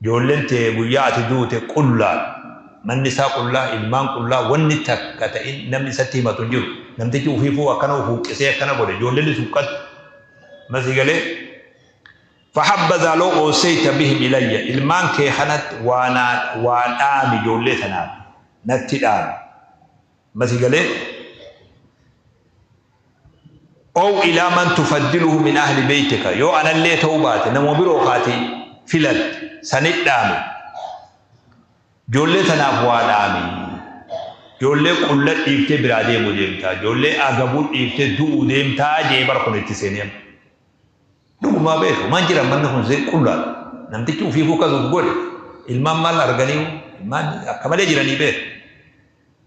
Ijoolleen tee guyyaa ati duute qullaa, manni isaa qullaa, ilmaan qullaa, wanni takka ta'in namni isatti himatu hin jiru. Namtichi ufiifuu akkana uf huqqisee akkana godhe, ijoolleen huqqatti. Masii galee فحبذا لو أوصيت بهم إلي، ilmaan kee kanatti waa dhaami, ijoollee tanaaf natti dhaami. Masii galee أو إلى من تفضله من أهل بيتك، yoo anallee ta'uu baate nama biroo kaate filat sanit dhaami, ijoollee tanaaf waa dhaami. Ijoollee qulla dhiiftee biraa deemuu deemtaa, ijoollee agabuu dhiiftee du'uu deemtaa jee. Bara kun itti seenee dhugumaa beeku maan jira, manni kun qullaadha. Namtichi ufiifuu akkasuuf godhe, ilmaan maal arganii, ilmaan akka malee jiranii beeku.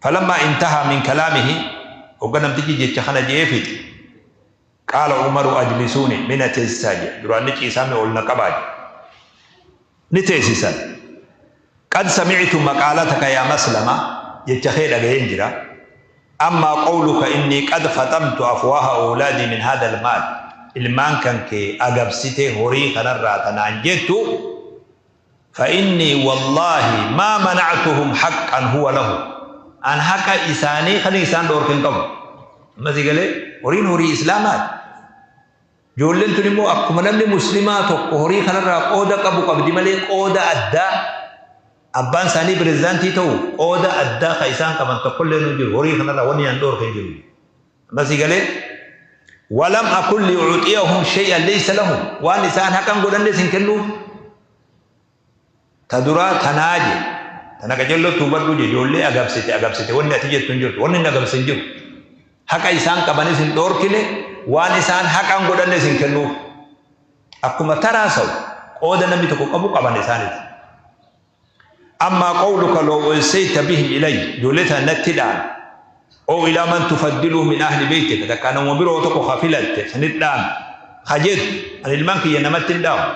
فلما انتهى من كلامه، وقال namtichi jecha kana jee fixe، قال عمر: أجلسوني، mina teessisaa jee. Duraan ni ciisaa, ol na qabaa ni teessisan. قد سمعت مقالتك يا مسلمة، jecha kee dhaga'een jira. أما قولك إني قد فطمت أفواه أولادي من هذا المال، ilmaan kan kee agabsitee horii kanarraa tanaan jettu، فإني والله ما منعتهم حقا هو له، an haqa isaanii kan isaan dhoorkin qabu. Amma si galee, horiin horii islaamaati. Ijoolleen tun immoo akkuma namni muslimaa tokko horii kanarraa qooda qabu qabdi malee, qooda addaa abbaan isaanii pirezidaantii ta'u qooda addaa ka isaan qaban tokkollee nu jiru. Horii kanarraa wanni an dhoorkin jiru. Amma si galee, ولم أكن لأعطيهم شيئا ليس لهم، waan isaan haqan godhanne sin kennuuf. Ta duraa tanaa je, tana qajeelloo tuubadhu je. Ijoollee agabsite agabsite wanni ati jettu hin jirtu, wanni hin agabse hin jiru. Haqa isaan qabanis hin dhoorkine, waan isaan haqan godhanne sin kennuuf. Akkuma taraa sa'u qooda namni tokko qabu qaban isaanis. أما قولك لو أوصيت بهم إلي، ijoollee tana natti dhaame، أو إلى من تفضله من أهل بيتك، takka nama biroo tokko ka filatte sanit dhaame ka jettu, ani ilmaan kiyya namatti hin dhaamu.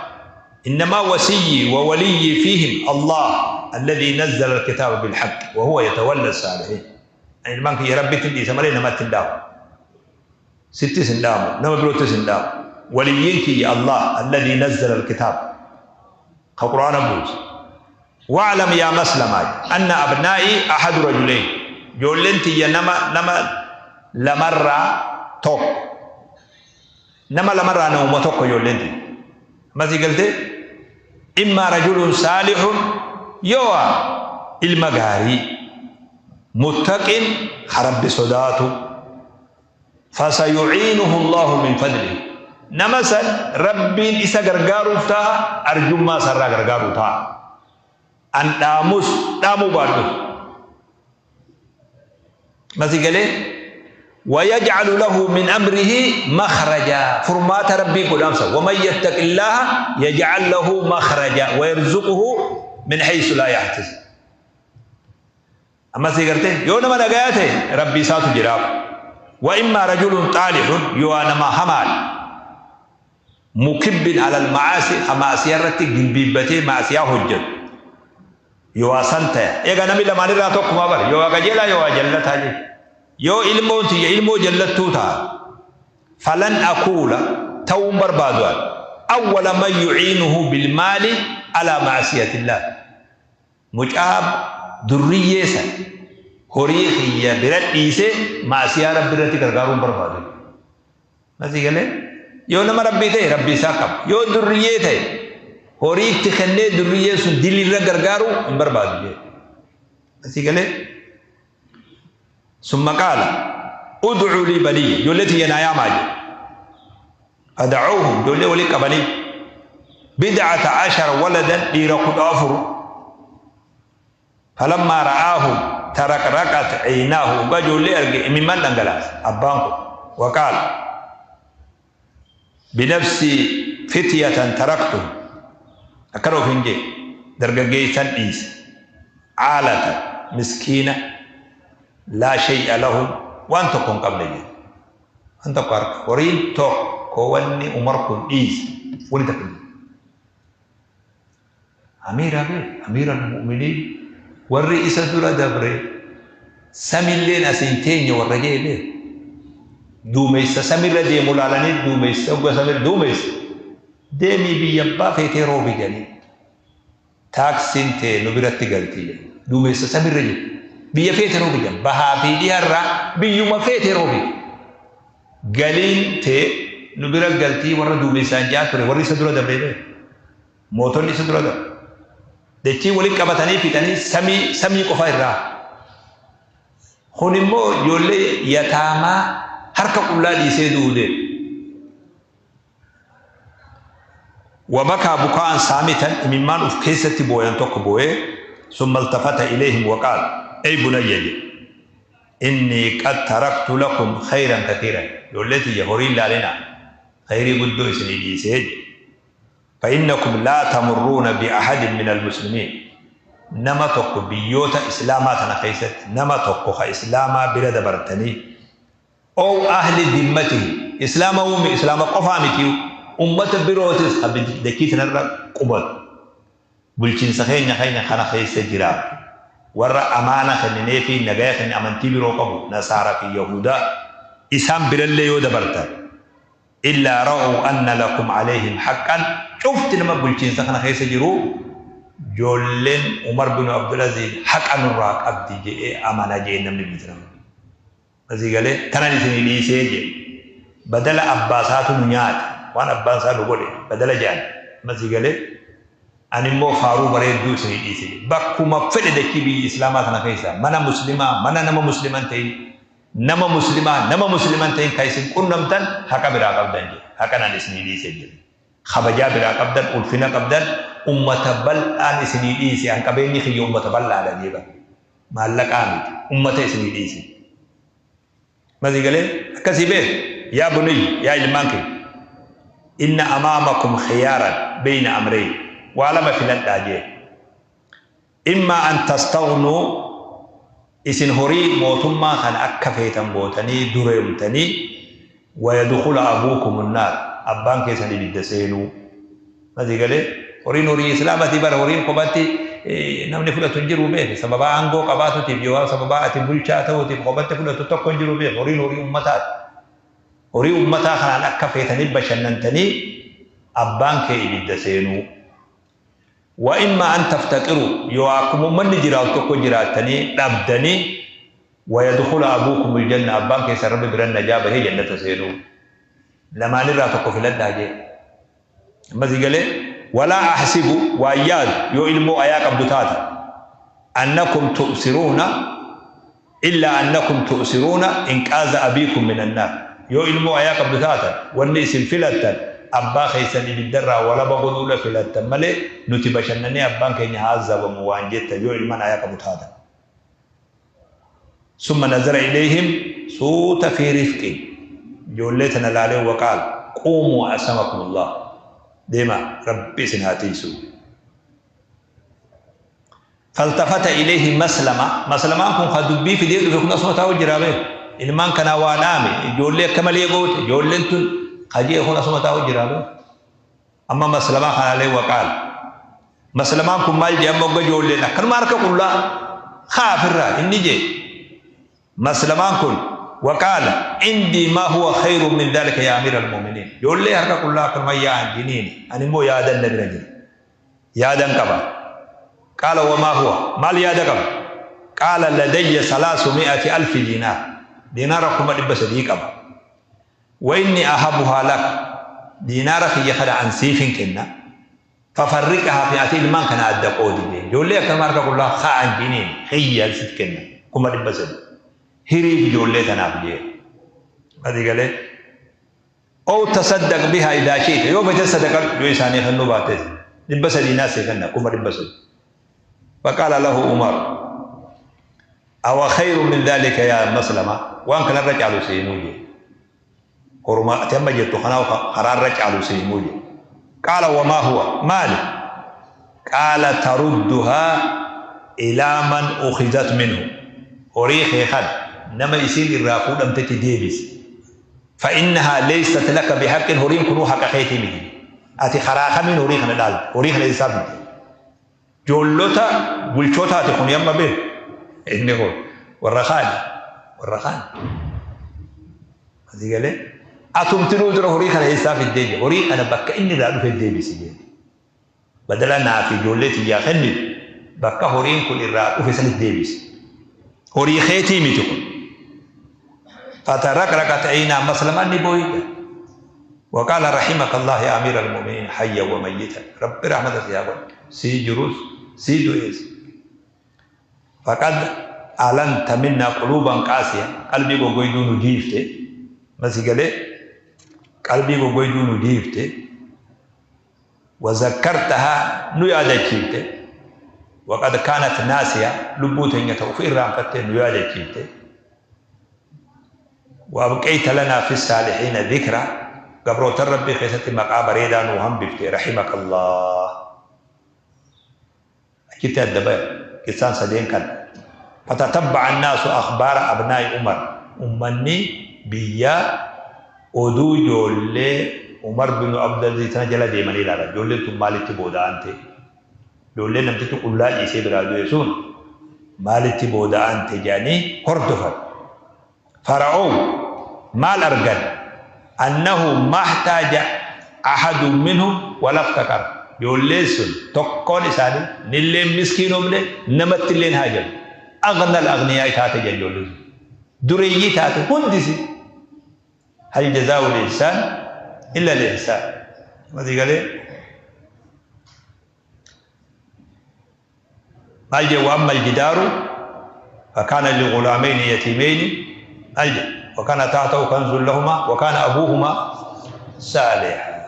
إنما وسيي ووليي فيهم الله الذي نزل الكتاب بالحق وهو يتولى الصالحين. Ilmaan kiyya Rabbitti dhiisa malee namatti hin dhaamu. Sittis hin dhaamu, nama biroottis hin dhaamu. Waliyyiin kiyya Allah alladhi nazzala alkitaab, ka Qur'aana buuse. Wa'lam yaa Maslama anna abnaa'ii ahadu rajulayn. Ijoolleen tiyya nama nama lamarraa tokko. Nama lamarraa namuma tokko ijoolleen tiyya. Ammas galtee immaa rajulun saalihun, yoo ilma gaarii muttaqin ka Rabbi sodaatu, fasayu'iinuhu Allahu min fadlihi, nama san Rabbiin isa gargaaruuf ta'a, arjummaa isarraa gargaaruu ta'a. An dhaamus dhaamuu baadhus. Masi galee ويجعل له من أمره مخرجا، فرمات ربي قدامسا. ومن يتق الله يجعل له مخرجا ويرزقه من حيث لا يحتسب. أما سيقرته يو نما نغايته ربي ساتو جراب. وإما رجل طالح، يو نما همال مكب على المعاصي، معصية رتي جنبيبتي معصية حجة، يو سنتا إيغا نمي لما نرى توك ما بر يو قجلا يو جلتا جي yoo ilmoon tiyya ilmoo jallattuu ta'a. Falan akuula ta'uun barbaadu awwala man yu'iinuhu bilmaali alaa ma'asiyatillah, mucaa durriyyee san horii kiyya bira dhiisee maasiyaa Rabbi irratti gargaaruun barbaadu. Masii galee yoo nama Rabbii ta'e Rabbii isaa qaba, yoo durriyyee ta'e horii itti kennee durriyyee sun dilirra gargaaruu hin barbaadu jee. Masii galee ثم قال ادعوا لي بني جولتي يا ماجي. فدعوهم جولي ولي قبني 11 ولدا ليرقد أفر. فلما رآهم ترقرقت عيناه وجولي أرجع ممن أنجلاس أبانكم وقال بنفسي فتية تركتهم أكروا فينجي درجة إيس عالة مسكينة لا شيء لهم وأن تكون قبل جد أنت قارك ورين توك كوني أمركم إيس ولتكن أمير أبي أمير المؤمنين والرئيس دولة دبري سامي لنا سنتين والرجال به دوميس سامي لدي مولالاني دوميس أبغى سامي دوميس دمي بيبا في تيروبي جاني تاكسين تي نبرت قلتي دوميس سامي رجل biyya feete roobi jedhan bahaa fi dhiharraa biyyuma feete roobi galiin tee nu bira galtii warra duumessaan jaa ture warri isa dura dabree bee mootonni isa dura dabre dachii waliin qabatanii fixanii samii samii qofa irraa. Kun immoo ijoollee yataamaa harka qullaa dhiisee duude. وبكى بكاء صامتا ممن أف كيستي بويان توك بوي. ثم التفت إليهم وقال أي بني إني قد تركت لكم خيرا كثيرا، يولتي يهورين لنا خيري قدو سنيدي سيج، فإنكم لا تمرون بأحد من المسلمين، نما توك بيوتا إسلاما تنخيست نما توك إسلاما بلد برتني أو أهل ذمته إسلاما ومي إسلاما قفامتي أمة بروتس دكيت نرى قبل بلچين سخين خين خنا خيس جراب ورا أمانة خنني في نجاة خن أمانتي برو قبو نصارى في يهودا إسام برلي يودا برتا إلا رأوا أن لكم عليهم حقا. شفت لما بلچين سخنا خيس جرو جولين عمر بن عبد العزيز حقا نراك أبدي جي أمانة جي نمني مثلا بس قال ترى نسني لي سيجي بدل أباسات نيات وأنا أباسات نقول بدل جان بس قال أنا مو فارو بريد دو سني سيجي بكو ما فد دكي بي إسلامات نخيسا منا مسلمة منا نما مسلمان تين نما مسلمة نما مسلمان تين كايسين كنمتن حقا براقب دنجي حقا نسني لي سيجي خبجا براقب دن ألفنا قبدن أمة بل آن سني ديسي أن قبيني خي أمة بل على ديبا ما لك آمد أمة سني ديسي ماذا قال كسبه يا بني يا إلمانك إن أمامكم خيارا بين أمرين وعلم في الأنتاجي إما أن تستغنوا إسن هوري موتما خان أكفيتا بوتني دريمتني ويدخل أبوكم النار أبانك سني بالدسينو ماذا قال Horiin horii islaamati bara horiin kophatti namni fudhatu hin jiru beeki. Sababa aangoo qabaatutiif yoo sababa ati bulchaa ta'uutiif kophatti fudhatu tokko hin jiru beeki. Horiin horii ummataati. Horii ummataa kanaan akka feetanii bashannantanii abbaan kee ibidda seenuu. Wa imma an taftaqiru yoo akkuma ummanni jiraatu tokko jiraattanii dhabdanii wa yadkhula abuukum aljanna abbaan keessan rabbi biran najaa bahee jannata seenuu. Lamaanirraa tokko filadhaa jee. Amma si galee walaa ahsibu waan yaadu yoo ilmoo ayaa qabdu taate annakum tu'siruuna illaa annakum tu'siruuna inqaaza abiikum min annaar yoo ilmoo ayaa qabdu taatan wanni isin filattan abbaa keessan ibiddarraa walaba godhuudha filattan malee nuti bashannanee abbaan keenya haa azabamu waan jettan yoo ilmaan ayaa qabu taatan. Summa nazara ilayhim suuta fi rifqin ijoollee tana laalee waqaal quumuu asamakumullah deema rabbi isin haa tiisu. Faltafata ilayhi maslama maslamaan kun ka dubbii fidee dhufe kun asuma taa'u jira bee ilmaan kanaa waa dhaame ijoollee akka malee goote ijoolleen tun kajee kun asuma taa'u jira bee amma maslamaa kanaalee waqaal maslamaan kun maal jee amma ogga ijoolleen akkanuma harka qullaa kaafirraa inni jee maslamaan kun وقال عندي ما هو خير من ذلك يا امير المؤمنين يقول لي هركا كلها كما يا جنين انا مو يا دن برجل يا دن كبا قال وما هو ما لي يا دكب قال لدي 300,000 دينار دينار كما دب سدي كبا واني اهبها لك دينار في خد عن سيف كنا ففرقها في اتي ما كان ادى قودي يقول لي كما هركا كلها خا عن جنين هي ست كنا كما دب سدي hiriif ijoollee tanaaf jee ati galee oo tasaddaq bihaa idaa shi'ta yoo fete sadaqadhu yoo isaanii kennuu baattes 300 naasii kenna 300,000. فقال له عمر أو خير من ذلك يا مسلمة وأن كان الرجال سيموجي هرما تم جت خنا قرار رجال سيموجي قال وما هو مال قال تردها إلى من أخذت منه أريخ خد نما يسير الرافود أم تتي ديبس فإنها ليست لك بحق هرين كنو حق خيتي مني أتي خراخ من هريخ ندال هريخ ندال جولوتا بولشوتا تكون يما به إنه والرخان والرخان هذه قال أتمتنو در هريخ الحساب الديبي هريخ أنا بك إني لا في الديبي سجين بدلنا في جولتي يا خني بك هرين كل الرافود في سنة الديبس horii keetii miti kun فترقرقت عينا مسلما نبوي وقال رحمك الله يا امير المؤمنين حيا وميتا رب رحمتك يا رب سي جروس سي دويس فقد ألنت منا قلوبا قاسية قلبي غويدون ديفته مسيغله قلبي غويدون ديفته وذكرتها نيادكيته وقد كانت ناسية لبوتين يتوفير رانفتين نيادكيته وأبقيت لنا في الصالحين ذكرى قبروت الرب خيست مقام ريدان وهم بفتي رحمك الله أكيد الدبر كسان سدين كان فتتبع الناس أخبار أبناء عمر أمني بيا أدو جولي عمر بن عبد العزيز جل ديمني لا جولي ثم مالتي بودا أنت جولي نمتي تقول لا يسيب رادو يسون مالتي بودا أنت جاني هردفر فرعون مال أرجل أنه ما احتاج أحد منهم ولا افتقر يوليسون تقون إساني نلين مسكينهم لي نمت لين هاجل أغنى الأغنياء تاتي جل دريي تاتي هندسي هل جزاء الإنسان إلا الإحسان ماذا قال قال وأما الجدار فكان لغلامين يتيمين أجل وكان تحته كنز لهما وكان أبوهما صالحا.